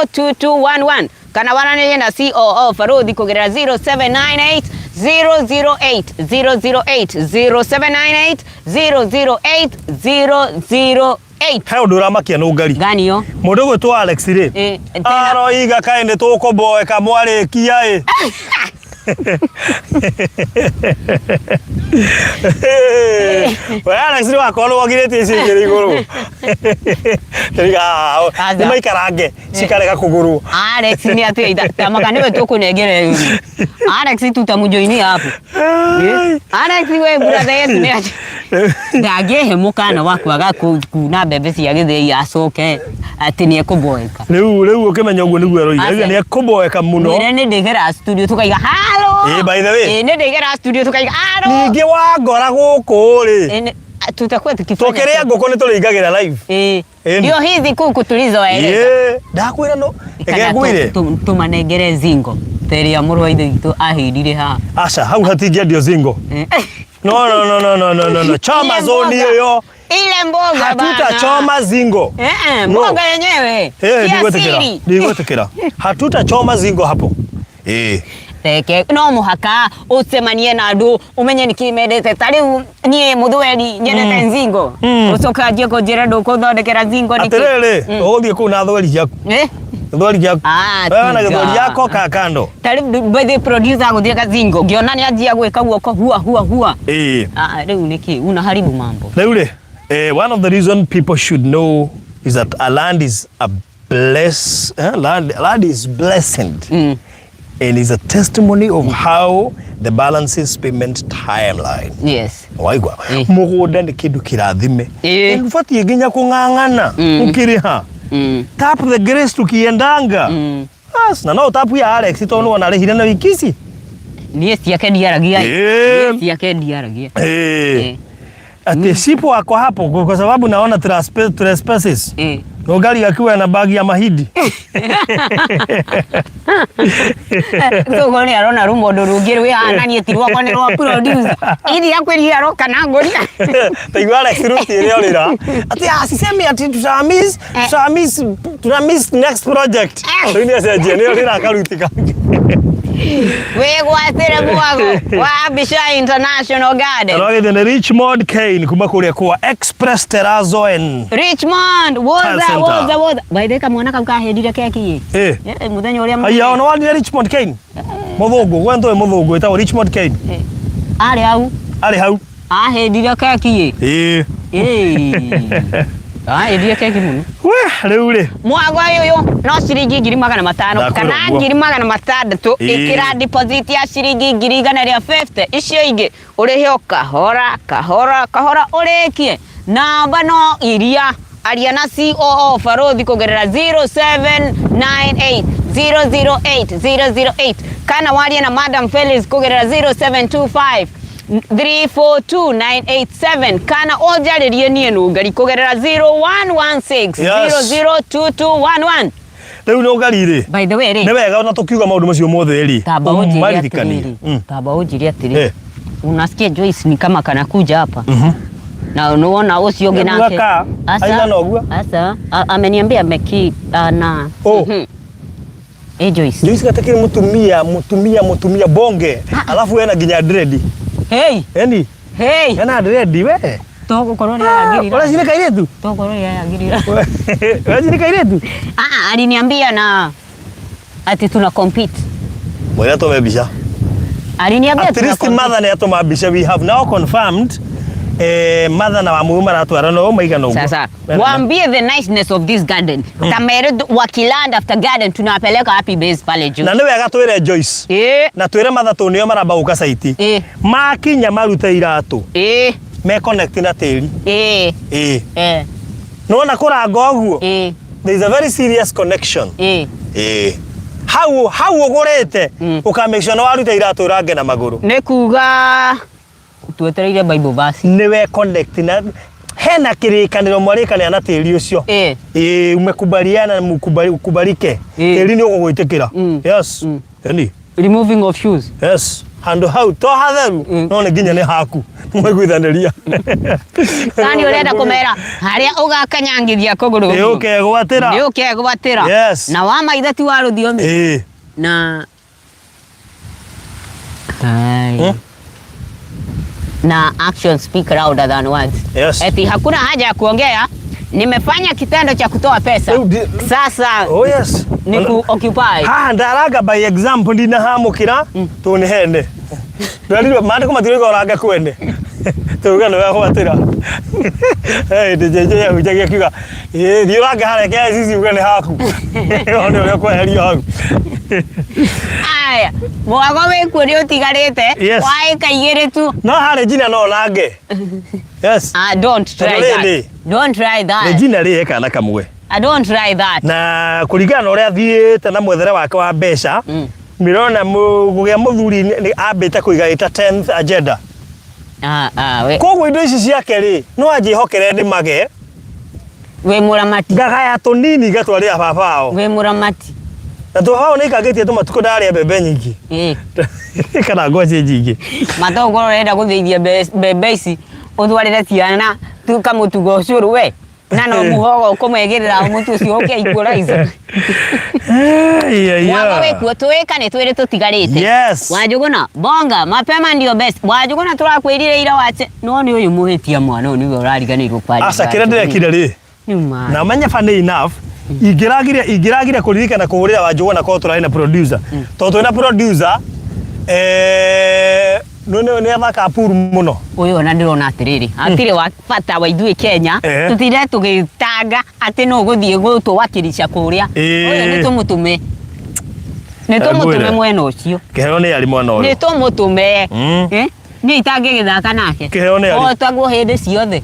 002211 kana waranĩrie na COO Baruthi kũgerera 0798 008 008 0798 008 008 He ũndũ ũramakia nũngari ganio mũndũ ũgwĩtwo Alex rĩ Eh, tena. aroiga kaĩ nĩ tũkũmboeka mwarĩkia ĩ We Alex nĩ wakorwo nĩ wogirĩtie icio igĩrĩ igũrũ Tũriga, Aca. nĩ maikarange cikarega kũgũrwo Alex ni ati tamaka niwe tukunengere yule. Alex tutamjoinia hapo. Eh? Alex we brother yetu ni ati ndangĩhe mũkana wa kwaga kuna mbembe cia gĩthĩi acoke atĩ nĩ ekũboeka. rĩu rĩu ũkĩmenya ũguo nĩguo aroiga Aca. Auga nĩ ekũmboeka mũno Mwĩre nĩ ndĩgera studio tukaiga halo. Eh, by the way. Ĩ nĩ ndĩgera studio tukaiga halo. ningĩ wangora gũkũ rĩ Ĩ, nĩ- Tutakuwa tukifanya Tũkĩrĩa ngũkũ nĩ tũrĩingagĩra live. Eh. Ĩni. Ndio hizi kuku tulizoeleza. Ĩĩ, ndakwĩra no reke Kana ngwĩre. tumanengere zingo ta ĩrĩa mũrũ wa ithe witũ ahĩndire haha. Aca, hau hatingĩendio zingo. No, no, no, no, no, no, no, no. Choma Ile zoni mboga. ĩyo. Ile mboga bana. Hatutachoma zingo. Eh, eh, No. mboga yenyewe. Eh, Si ndigwĩtĩkĩra. asili. Ndigwĩtĩkĩra. Hatutachoma zingo hapo. Eh. Reke no mũhaka ũcemanie na andũ ũmenye nĩkĩ mendete ta rĩu niĩ mũthweri nyendete nzingo ũcoke anjie kũnjĩra ndũkũthondekera zingo nĩkĩ Atĩrĩrĩ, ũgũthiĩ kũu na thweri ciaku. Eh? Gĩthweri gĩaku. Ah, Wewe na tiga. gĩthweri yako kaa kando. Ta rĩu by the producer agũthiĩ gazingo ngĩona nĩ anjia gwĩka guoko hua hua hua. Eh. Ah, rĩu nĩkĩ unaharibu mambo. Rĩu rĩ, one of the reason people should know is that a land is a bless, land is blessed and is a testimony of how the balances payment timeline. Yes. Waigua Eh. mũgũnda nĩ kĩndũ kĩrathime. Eh. Ndũbatiĩ nginya kũng'ang'ana ũkĩrĩha. Tap the grace tukiendanga. Bas, na no tap ya Alex tondũ nĩwona arĩhire na wiki ici. Niĩ ciake ndiaragia. Eh. Niĩ ciake ndiaragia. Eh. Eh. Ati sipo ako hapo kwa sababu naona trespasses. Eh. Rogari akiwa na bagi ya mahindi. Toguo nĩ arona rũmondo rũngĩ rwĩ haha na niĩ ti rwakwa nĩ rwa producer. Iria kwĩria aroka na ngũria. Taigua Alex Ruti ĩrĩa ũrĩra. Ati sisemi ati tutamiss tutamiss tutamiss next project. Rĩu nĩ acenjia nĩ ũrĩra akaruti kangĩ. Wĩgwatĩre mwago wa Abisha International Garden. Arogithio nĩ Richmond Kane kuma kũrĩa kwa Express Terrazzo and Richmond, woza Center. woza woza. By the way kamwana kau kahĩndire keki ĩ. Eh. Eh, mũthenya ũrĩa Aya ona wanire Richmond Kane. Mũthũngũ, gwe ndũĩ mũthũngũ wĩtagwo Richmond Kane. Eh, Arĩ hau Arĩ hau. ahĩndire keki ĩ. Ĩĩ. Ĩ. Ahĩndire keki mũno. We, rĩu rĩ. Mwago ũyũ no ciringi 500,000 Ndakwĩra kana ũguo. 600,000 Ĩĩ. ĩkĩra deposit ya ciringi 150,000 icio ingĩ ũrĩhe o kahora kahora kahora ũrĩkie namba no iria aria na COO Barothi kũgerera 0798 008 008 kana warie na Madam Felix kũgerera 0725 342987 kana ũnjarĩrie niĩ Nũngari kũgerera 0116 Yes. 002211. Rĩu nĩ ũngari rĩ. By the way rĩ, Nĩ wega ona tũkiuga maũndũ macio mothe rĩ. tamba ũnjĩre ũmaririkanie. atĩrĩrĩ, tamba ũnjĩre atĩrĩrĩ, Eh. unasikia Joyce ni kama kanakuja hapa na unaona ũcio ũngĩ nake Ka, aigana ũguo? Asa, ameniambia ameki ana Oh. Eh, Joyce. Joyce gatakĩrĩ mũtumia mũtumia mũtumia bonge alafu ena nginya dread. Hey, Yani hey. ena dread we. Tũgũkorwo nĩ ayagĩrĩra. Ũraci nĩ kairĩtu? Tũgũkorwo nĩ ayagĩrĩra. Ũraci nĩ kairĩtu? Ah, aliniambia na ati tuna compete. Mwĩre atũme mbica. Aliniambia At tuna least compete. mother nĩ atũma mbica we have now confirmed mother na wamuyu maratwarana ũũ maigana ũguo. Sasa Mena- waambie the niceness of this garden. Tamere wakiland after garden tunawapeleka happy base pale juu. Na nĩ wega twĩre Joyce Eh, na twĩre mother tondũ nĩo maramba gũka saiti. eh, Makinya marute iratũ eh, me connect na tĩri. eh, Ĩĩ. eh, Nĩwona kũranga ũguo? eh, There is a very serious connection. eh. Ĩĩ. Hau hau ũgũrĩte ũka make sure nĩ waruta iratũ ũrange na magũrũ. Nĩ kuga twetereire Bible verse. Nĩwe connect na hena kĩrĩkanĩro mwarĩkanĩra na tĩri ũcio. Eh, Ĩĩ umekubaliana mukubali ukubalike. Ĩĩ. Tĩri nĩ ũgũgwĩtĩkĩra. Yes. Yani removing of shoes. yes. Handũ hau to hatheru no nĩ nginya nĩ haku. Mwaiguithanĩria. Sani ũrenda kũmera harĩa ũgakanyangithia kũgũrũ. Nĩ ũkegwatĩra. Nĩ ũkegwatĩra. Yes. Na wa maithe ti wa rũthiomi. Ĩĩ. Na Hai. Na actions speak louder than words. Yes. Eti hakuna haja ya kuongea, nimefanya kitendo cha kutoa pesa. Rĩu ndi- Sasa Oh yes. ni ku occupy. Haha ndaranga by example ndinahamũkĩra tondũ nĩ hene ndwerirwo maandĩko matirauga ũrange kwene tuge nĩ wegwatĩra hĩndĩ JJ ahunjagia akiuga "Ĩ, thiĩ ũrange harĩa KICC uge nĩ haku one ũrĩa ũkweherio hau Aya, mwago wĩkuo nĩ ũtigarĩte Yes. wa ĩka igĩrĩ tu. no harĩ njina no ũrange yes Ah, don't try Tondũ that. rĩrĩ- Don't try that. Regina rĩ he kana kamwe I don't try that. na kũringana na ũrĩa athiĩte na mwethere wake wa mbeca ndĩrona kũgĩa mũthuri nĩ ambĩte kũiga ĩta 10th agenda. Ah, ah, we Koguo indo ici ciake rĩ, no anjĩhokere ndĩmage, wĩ mũramati. Ngagaya tũnini ngatwarĩra baba wao. Wĩ mũramati. Na baba wao nĩaikangĩtie tũmatukũ ndararĩa mbembe nyingĩ. Ĩĩ. Kana ngwacĩ nyingĩ. Ma to ũkorwo ũrenda gũthĩithia mbembe ici ũtwarĩre ciana kamũtu ga ũcũrũ we. Na no mũhogo ũkũmegĩrĩra mũtu ũcio ũke equalizer. Mwago wĩkuo twĩka nĩ twĩrĩ tũtigarĩte. Yes. Wanjũgũna bonga mapema ndio best. Wanjũgũna tũrakwĩrire ira wache no nĩ ũyũ mũhĩtia mwana ũyũ nĩwe ũrariganĩirwo kwaria. Aca kĩrĩa ndĩrekire rĩ Nĩ na menye funny enough ingĩragire ingĩragire kũririkana kũhũrĩra Wanjũgũna korwo tũrarĩ na producer tondũ twĩna producer eh, nĩ nĩ nĩ athakaga pool mũno Ũyũ ona ndĩrona atĩrĩrĩ hatirĩ wa bata wa ithuĩ Kenya Eh. tũtinde tũgĩtanga atĩ no gũthiĩ gũtũwakilisha kũrĩa. Eh. Ũyũ nĩ tũmũtũme nĩ tũmũtũme Ngwĩre. mwena ũcio. Kĩheo nĩ arĩ mwana Nĩ ũyũ. tũmũtũme. Mm. Eh? Niĩ itangĩgĩthaka nake. Kĩheo nĩ arĩ. Otagwo hĩndĩ ciothe.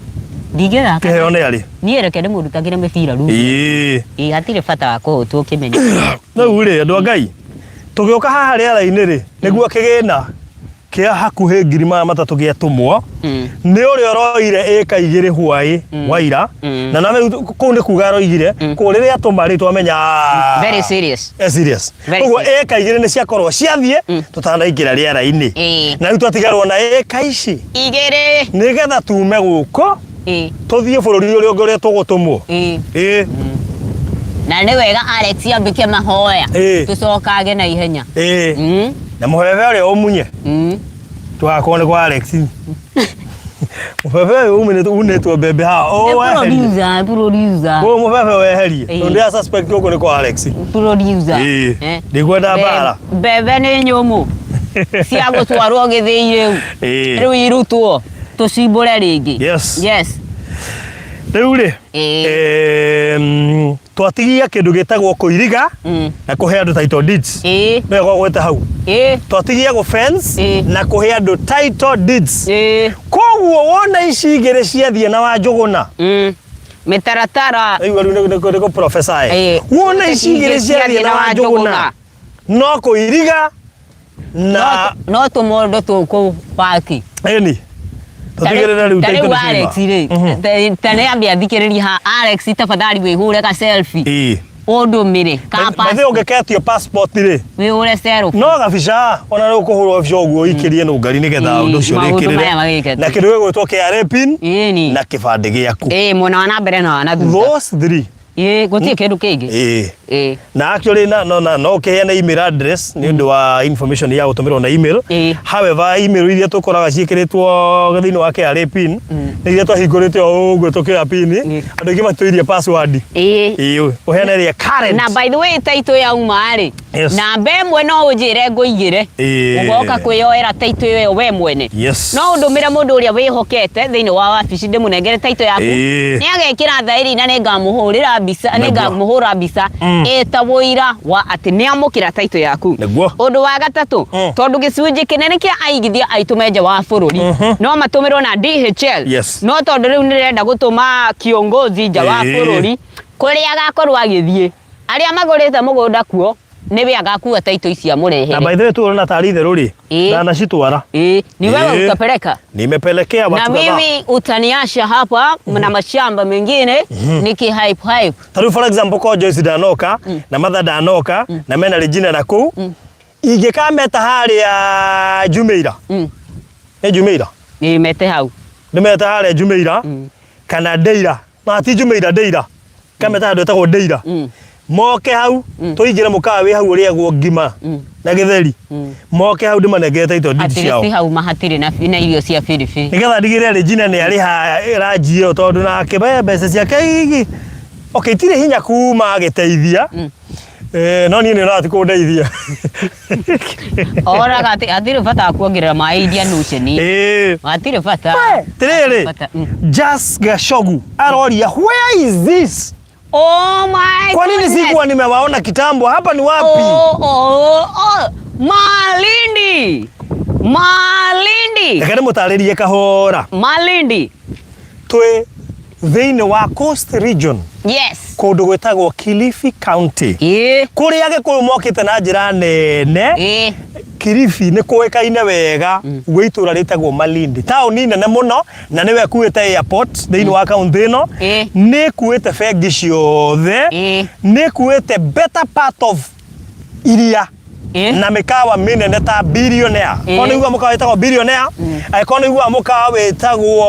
Ndingĩthaka. Kĩheo nĩ arĩ. Niĩ reke ndĩmũrutagĩre mĩbira ruru. Ĩĩ. Ĩĩ hatirĩ bata wa kũhũtwo ũkĩmenya. Rĩu rĩ andũ a Ngai tũgĩũka haha rĩera-inĩ rĩ nĩguo kĩgĩna kĩa hakuhĩ 300,000 gĩatũmwo nĩ ũrĩa ũroire ĩka igĩrĩ hwaĩ wa ira na na rĩu kũu nĩ kuga aroigire kũu rĩrĩa atũma rĩ twamenya ah, Very serious. eh, serious Very koguo serious. ĩka igĩrĩ nĩ ciakorwo ciathiĩ tũtanaingĩra rĩera-inĩ Ĩĩ. na rĩu twatigarwo na ĩka ici Igĩrĩ. nĩgetha tume gũkũ Ĩĩ. tũthiĩ bũrũri ũrĩa ũngĩ ũrĩa tũgũtũmwo Ĩĩ. ĩĩ Na nĩ wega Alex ambĩke mahoya. Ĩĩ. Tũcokage na ihenya. ĩĩ Mm. na mũbebe ũrĩa ũmunye Mm. tũgakorwo nĩ kwa Alex mũbebe ũyũ umĩnĩtwo unĩtwo mbembe haha Nĩ ũweherie producer, producer. ũyũ mũbebe weherie Ĩĩ. tondũ ndĩra suspect gũkũ nĩ kwa Alex Producer. Ĩĩ. Eh. Ndikwenda mbara. Mbembe nĩ nyũmũ cia gũtwarwo gĩthĩi rĩu. Ĩĩ. Rĩu irutwo tũcimbũre rĩngĩ. Yes. Yes. Rĩu rĩ Ĩĩ. twatigia kĩndũ gĩtagwo kũiriga na kũhe andũ title deeds. Ĩĩ. Nĩwe gwagwete hau. Ĩĩ. Twatigia gũ fence Ĩĩ. na kũhe andũ title deeds. Ĩĩ. Koguo wona ici igĩrĩ ciathiĩ na Wanjũgũna. Mĩtaratara. Rĩu rĩu nĩ nĩ kũ professor Ĩĩ. Wona ici igĩrĩ ciathiĩ na Wanjũgũna. No kũiriga na No tũmondo tũkũbaki. Ĩni. Tũtigĩrĩre rĩu Ta title rĩu nĩ ciauma. Alex rĩ, ta nĩ ambe athikĩrĩrie ha Alex tafadhali wĩhũre ka selfie. Ĩĩ. Ũndũmĩre ka By the way passport. ũngĩketio passport rĩ Wĩhũre selfie. no gabica ona rĩu kũhũrwo bica ũguo ũikĩrie nũngari nĩgetha Ĩĩ, ũndũ ũcio maũndũ ũrĩkĩrĩre maya magĩke. na kĩndũ gĩgwĩtwo KRA pin Ĩni. na kĩbandĩ gĩaku Ĩĩ mwena wa na mbere na wa na thutha. those three Ĩĩ gũtirĩ kĩndũ kĩngĩ. Ĩĩ. Ĩĩ. Na actually na no na no ũkĩheane email address nĩ ũndũ wa information ya gũtũmĩrwo na email. Ĩĩ. However email iria tũkoraga ciĩkĩrĩtwo thĩinĩ wa KRA pin nĩ iria twahingũrĩte o ũguo tũkĩoya pin Ĩĩ. andũ aingĩ matũirie password. Ĩĩ. Ĩĩ ũheane ĩrĩa current. Na by the way title yauma rĩ Yes. namba ĩmwe no ũnjĩre ngũigĩre Ĩĩ. ũgoka kwĩyoera title ĩyo we mwene Yes. no ũndũmĩre mũndũ ũrĩa wĩhokete thĩinĩ wa wabici ndĩmũnengere title yaku Ĩĩ. nĩ agekĩra thaĩri na nĩngamũhũrĩra mbica Nĩguo. nĩngamũhũra mbica ĩta ũira wa atĩ nĩamũkĩra title yaku Nĩguo. ũndũ wa gatatũ tondũ gĩcunjĩ kĩnene kĩa aigithia aitũ me nja wa bũrũri no matũmĩrwo na DHL Yes. no tondũ rĩu nĩrenda gũtũma kiongozi nja wa Ĩĩ. bũrũri kũrĩa agakorwo agĩthiĩ arĩa magũrĩte mũgũnda kuo nĩwe agakua taito ici Na amũrehere. by the way tuona tarĩ itherũ rĩ Ĩĩ. ndanacitwara. Ĩĩ, ni wewe Ĩĩ. utapeleka Nimepelekea na watu kadhaa. mimi utaniasha hapa na mashamba mengine niki hype hype. Ta rĩu for example ko Joyce ndanoka na Martha ndanoka na mena Regina na kũu ingĩkameta harĩa Jumeirah. Nĩ Jumeirah? Ĩĩ, mete hau. Ndĩmete harĩa Jumeirah kana Deira. Na ti Jumeirah, Deira. Kameta handũ hetagwo Deira. Moke hau tũingĩre mũkawa wĩ hau ũrĩagwo ngima na gĩtheri. Moke hau ndĩmanengere title deed Hatirĩ ciao. ti hau ma hatirĩ na na irio cia biribiri. Nĩgetha ndigĩrĩre Regina nĩ arĩha ranji ĩyo tondũ nake we mbeca ciake igi okay itirĩ hinya kuma agĩteithia Eh, no niĩ nĩonaga ti kũndeithia. Onaga atĩ hatirĩ bata wa kuongerera maĩ Indian Ocean. Ĩĩ. Hatirĩ bata. Tirĩrĩ, Bata. Jas Gashogu aroria where is this? Oh my Kwa nini goodness. sikuwa nimewaona kitambo? Hapa ni wapi? Oh, oh, oh. Malindi. Malindi. Reke ndĩmũtarĩrie kahora. Malindi. Twĩ thĩinĩ wa Coast Region Yes. kũndũ gwĩtagwo Kilifi County Ĩĩ. kũrĩa Agĩkũyũ mokĩte na njĩra nene Ĩĩ. Kilifi nĩ kũĩkaine wega gwĩ itũra rĩtagwo Malindi, taũni nene mũno na nĩwe ĩkuĩte airport thĩinĩ wa kaunti ĩno, nĩ ĩkuĩte bengi ciothe, nĩ ĩkuĩte better part of iria na mĩkawa mĩnene ta Billionaire. Korwo nĩ ũiguaga mũkawa wĩtagwo Billionaire, angĩkorwo nĩ ũiguaga mũkawa wĩtagwo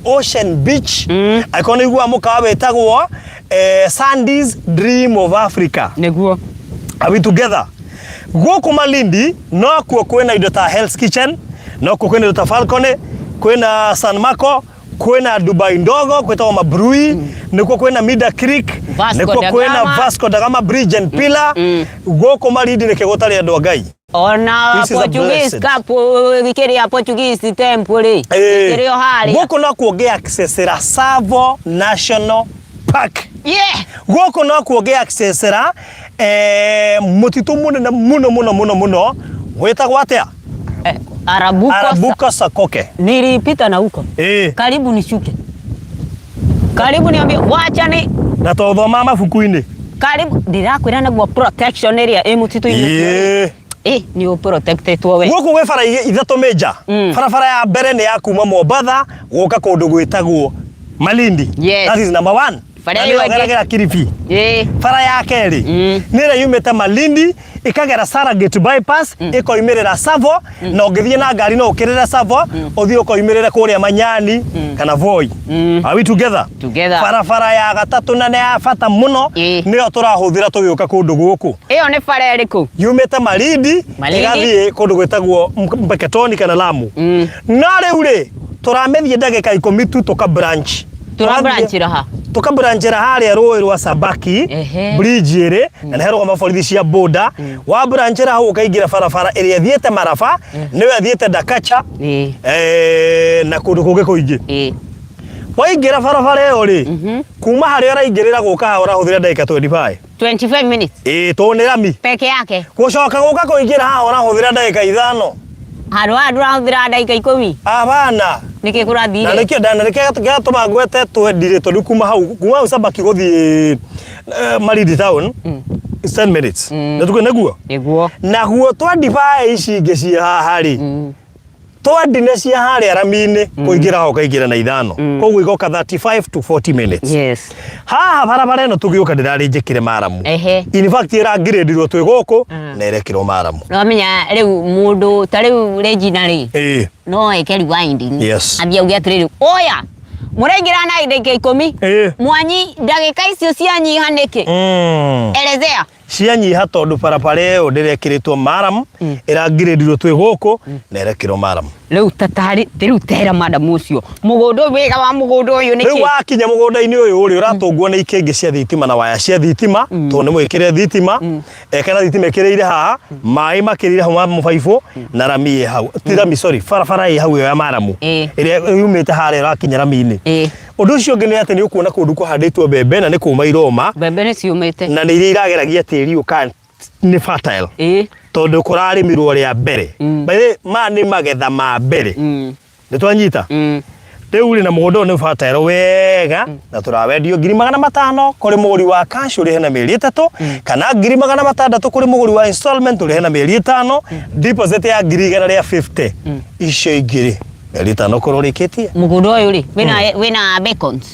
Ocean Beach, angĩkorwo nĩ ũiguaga mũkawa wĩtagwo Sandy's Dream of Africa. Nĩguo. Are we together? Gũkũ Malindi nokuo kwĩna indo ta Hell's Kitchen, nokuo kwĩna indo ta Falcon, kwĩna San Marco, kwĩna Dubai ndogo kwĩtagwo Mabrui, nĩkuo kwĩna Mida Creek, Vasco nĩkuo da kwĩna Gama. Vasco da Gama Bridge and Pillar. Gũkũ Malindi nĩkĩo gũtarĩ andũ a Ngai. Ona This is a Portuguese blessing. cup kĩrĩa Portuguese temple rĩ kĩrĩ o harĩa. Gũkũ nokuo ũngĩ-accessĩra Tsavo National Park. Yeah. Gũkũ nokuo ũngĩ-accessĩra mũtitũ mũnene mũno mũno mũno mũno wĩtagwo atĩa? Arabuko. Arabuko Sokoke. Nilipita na huko. Karibu nishuke. Karibu niambie wacha ni Na tũthomaga mabuku-inĩ. Karibu ndĩrakwĩra naguo protection ĩrĩa ĩ mũtitũ-inĩ ũcio. Nĩ ũ protectetwo we. Gũkũ gwĩ bara ithatũ major. Barabara ya mbere nĩ ya kuma Mombatha gũka kũndũ gwĩtagwo Malindi. Yes. That is number one. Bara Na ĩyo nĩyo ĩngĩ. ĩgeragĩra Kilifi. Bara ya kerĩ nĩ ĩrĩa yumĩte Malindi ĩkagera Saragate bypass ĩkoimĩrĩra Tsavo na ũngĩthiĩ na ngari no ũkĩrĩre Tsavo ũthiĩ ũkoimĩrĩre kũrĩa Manyani kana Voi. Are we together? Together. Barabara ya gatatũ na nĩ ya bata mũno nĩyo tũrahũthĩra tũgĩũka kũndũ gũkũ. Ĩyo nĩ bara ĩrĩkũ? Yumĩte Malindi Malindi. ĩgathiĩ kũndũ gwĩtagwo Mpeketoni kana Lamu. No rĩu rĩ tũramĩthiĩ ndagĩka ikũmi tu tũka branch. Tũrabranchĩra ha? Tũkabranchĩra harĩa rũĩ rwa Sabaki bridge ĩrĩ na nĩ harũgama borithi cia boda. Wa branchĩra hau ũkaingĩra barabara ĩrĩa ĩthiĩte Maraba nĩyo ĩthiĩte Dakacha na kũndũ kũngĩ kũingĩ. Waingĩra barabara ĩyo rĩ, kuma harĩa ũraingĩrĩra gũka haha ũrahũthĩra ndagĩka 25. 25 minutes. Ĩĩ tondũ nĩ rami. Peke yake. Gũcoka gũka kũingĩra haha ũrahũthĩra ndagĩka ithano. Handũ haha ndũrahũthĩra ndagĩka ikũmi. Abana. Nĩkĩ kũrathire? Na nĩkĩo na nĩkĩo gĩatũma ngwete twendi rĩ tondũ kuma hau kuma hau Sabaki gũthiĩ Malindi town it's 10 minutes. Nĩ tuge nĩguo? Nĩguo. Naguo 25 ici ingĩ ciĩ haha rĩ. Twendine cia harĩa rami-inĩ kũingĩra ho ũkaingĩra na ithano koguo igoka 35 to 40 minutes. Yes. Haha barabara ĩno tũgĩũka ndĩrarĩ njĩkĩre maramu. Ehe. In fact ĩrangirĩndirwo twĩ gũkũ na ĩrekĩrwo maramu. Nĩwamenya rĩu mũndũ ta rĩu Regina rĩ no eke rewinding. Yes. Athiĩ auge atĩrĩrĩ, oya mũraingĩra na ndagĩka ikũmi mwanyi ndagĩka icio cianyiha nĩkĩ? Elezea. Cianyiha tondũ barabara ĩyo ndĩrekĩrĩtwo maramu, ĩrangirĩndirwo twĩ gũkũ na ĩrekĩrwo maramu. Rĩu tatarĩ rĩu tera madam ũcio mũgũnda ũyũ wega wa mũgũnda ũyũ nĩ Rĩu kĩ? wakinya mũgũnda-inĩ ũyũ rĩ ũratũngwo nĩ ikĩngĩ cia thitima na waya cia thitima tondũ nĩ mwĩkĩre thitima kana thitima ĩkĩrĩire haha maĩ makĩrĩire hau ma mũbaibũ na rami ĩ hau ti rami sorry barabara ĩ hau ĩyo ya maramu ĩrĩa yumĩte harĩa ĩrakinya rami-inĩ. Ũndũ ũcio ũngĩ nĩ atĩ nĩ ũkuona kũndũ kũhandĩtwo mbembe na nĩ kũma iroma. Mbembe nĩ ciũmĩte. Na nĩ iria irageragia tĩri ũka nĩ fertile. Tondũ kũrarĩmirwo rĩa mbere. By the way, maya nĩ magetha ma mbere. Nĩ twanyita? Rĩu rĩ na mũgũnda ũyũ nĩ fertile wega na tũrawendio 500,000 kũrĩ mũgũri wa cash ũrĩhe na mĩeri 3 kana 600,000 kũrĩ mũgũri wa installment ũrĩhe na mĩeri 5, deposit ya 150,000. Icio ingĩ rĩ mĩeri 5 ũkorwo ũrĩkĩtie. Mũgũnda ũyũ rĩ wĩna bacons?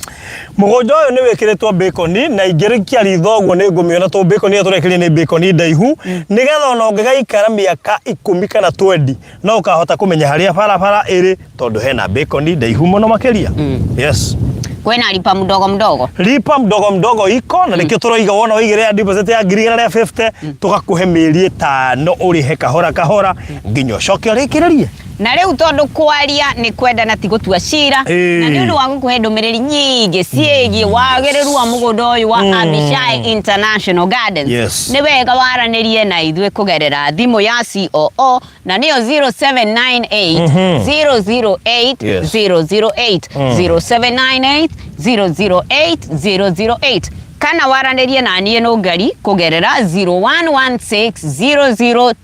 Mũgũnda ũyũ nĩ wĩkĩrĩtwo bacon na ingĩrikia ritho ũguo nĩ ngũmĩona tondũ bacon ĩyo tũrekĩrire nĩ bacon ndaihu nĩgetha ona ũngĩgaikara mĩaka 10 kana 20 no ũkahota kũmenya harĩa barabara ĩrĩ tondũ hena bacon ndaihu mũno makĩria. Yes. Kwĩna lipa mdogo mdogo? Lipa mdogo mdogo iko na nĩkĩo tũroiga wona waigĩrĩra deposit ya 150,000 tũgakũhe mĩeri 5 ũrĩhe kahora kahora nginya ũcoke ũrĩkĩrĩrie. Na rĩu tondũ kwaria nĩ kwenda na ti gũtua cira, na nĩ ũndũ wa gũkũhe ndũmĩrĩri nyingĩ ciĩgiĩ wagĩrĩru wa mũgũnda ũyũ wa Abishai International Gardens, nĩ wega waranĩrie na ithuĩ kũgerera thimũ ya COO na nĩyo 0798 008 008, 0798 008 008, kana waranĩrie na niĩ Nũngari kũgerera 0116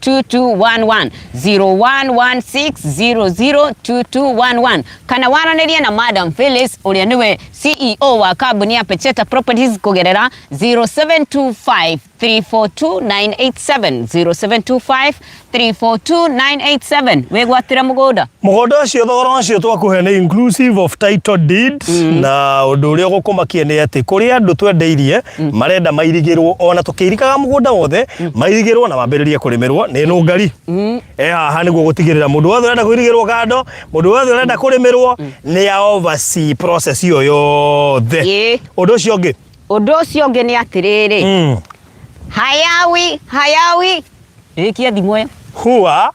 002211, 0116 002211, kana waranĩrie na Madam Phyllis ũrĩa nĩwe CEO wa kambuni ya Pecheta Properties kũgerera 0725 342 987 0725 342 987 wĩgwatĩre mũgũnda. Mũgũnda ũcio thogora ũcio twakũhe nĩ inclusive of title deed na ũndũ ũrĩa ũgũkũmakia nĩ atĩ kũrĩ andũ twendeirie marenda mairigĩrwo ona tũkĩirikaga mũgũnda wothe mairigĩrwo na mambĩrĩrie kũrĩmĩrwo nĩ nũngari e haha nĩguo gũtigĩrĩra mũndũ wothe ũrenda kũirigĩrwo kando mũndũ wothe ũrenda kũrĩmĩrwo nĩ a oversee process ĩyo yothe. Ũndũ ũcio ũngĩ? Ũndũ ũcio ũngĩ nĩ atĩrĩrĩ, hayawi hayawi rĩkia thimũ ĩyo. Hua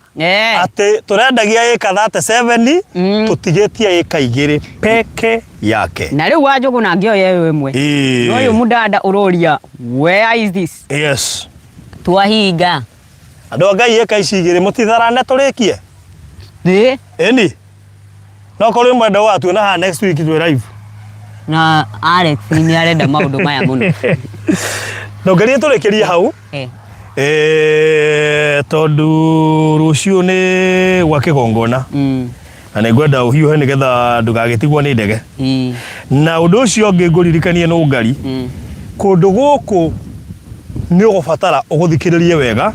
atĩ tũrendagia ĩka 37 tũtigĩtie ĩka igĩrĩ peke yake. Na rĩu Wanjũgũ na ngĩoya ĩyo ĩmwe. Na ũyũ mũdada ũroria where is this? Yes. Twahinga. Andũ a Ngai ĩka ici igĩrĩ mũtitharane tũrĩkie. Ĩ. Ĩni. No korwo mwenda ũgatuona haha next week twĩ live. Na Alex nĩ arenda maũndũ maya mũno. Ndongerie tũrĩkĩrie hau. Eh. Eh, tondũ rũciũ nĩ gwa kĩgongona. Na nĩ ngwenda ũhiũhe nĩgetha ndũgagĩtigwo nĩ ndege. Na ũndũ ũcio ũngĩ ngũririkanie nũngari. Kũndũ gũkũ nĩ ũgũbatara ũgũthikĩrĩrie wega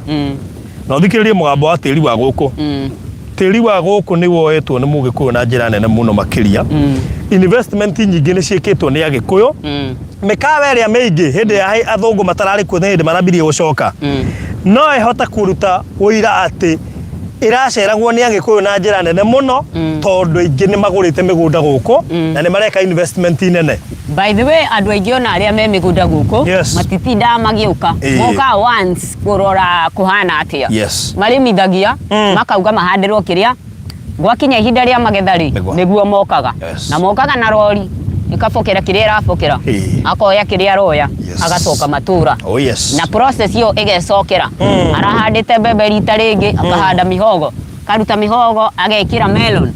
na ũthikĩrĩrie mũgambo wa tĩri wa gũkũ. Tĩri wa gũkũ nĩ woetwo nĩ mũgĩkũyũ na njĩra nene mũno makĩria. Investment nyingĩ nĩ ciĩkĩtwo nĩ agĩkũyũ. Mĩkawa ĩrĩa mĩingĩ hĩndĩ ya athũngũ matararĩ kuo nĩ hĩndĩ marambirie gũcoka. No ĩhote kũruta ũira atĩ ĩraceragwo nĩ agĩkũyũ na njĩra nene mũno tondũ aingĩ nĩ magũrĩte mĩgũnda gũkũ na nĩ mareka investment nene. By the way, andũ aingĩ ona arĩa me mĩgũnda gũkũ matitindaga magĩũka. Mokaga once kũrora kũhana atĩa. Marĩmithagia makauga mahandĩrwo kĩrĩa gwakinya ihinda rĩa magetha rĩ nĩguo mokaga. Na mokaga na rori ĩkabokera kĩrĩa ĩrabokera akoya kĩrĩa aroya agacoka matũra. Oh, yes. Na process ĩyo ĩgecokera. Arahandĩte mbembe rita rĩngĩ akahanda mihogo akaruta mihogo agekĩra melon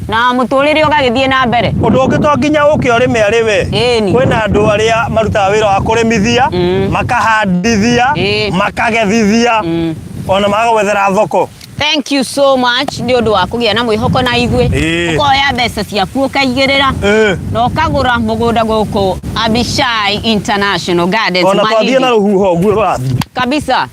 na mũtũrĩre ũgagĩthiĩ na mbere. Ũndũ ũngĩ to nginya ũke ũrĩme arĩ we. Kwĩna andũ arĩa marutaga wĩra wa kũrĩmithia, makahandithia, makagethithia, ona magagwethera thoko. Thank you so much nĩ ũndũ wa kũgĩa na mwĩhoko na ithuĩ. Ũkoya mbeca ciaku ũkaigĩrĩra na ũkagũra mũgũnda gũkũ Abishai International Gardens Ona twathiĩ Malindi. na rũhuho ũguo rũrathiĩ. Kabisa.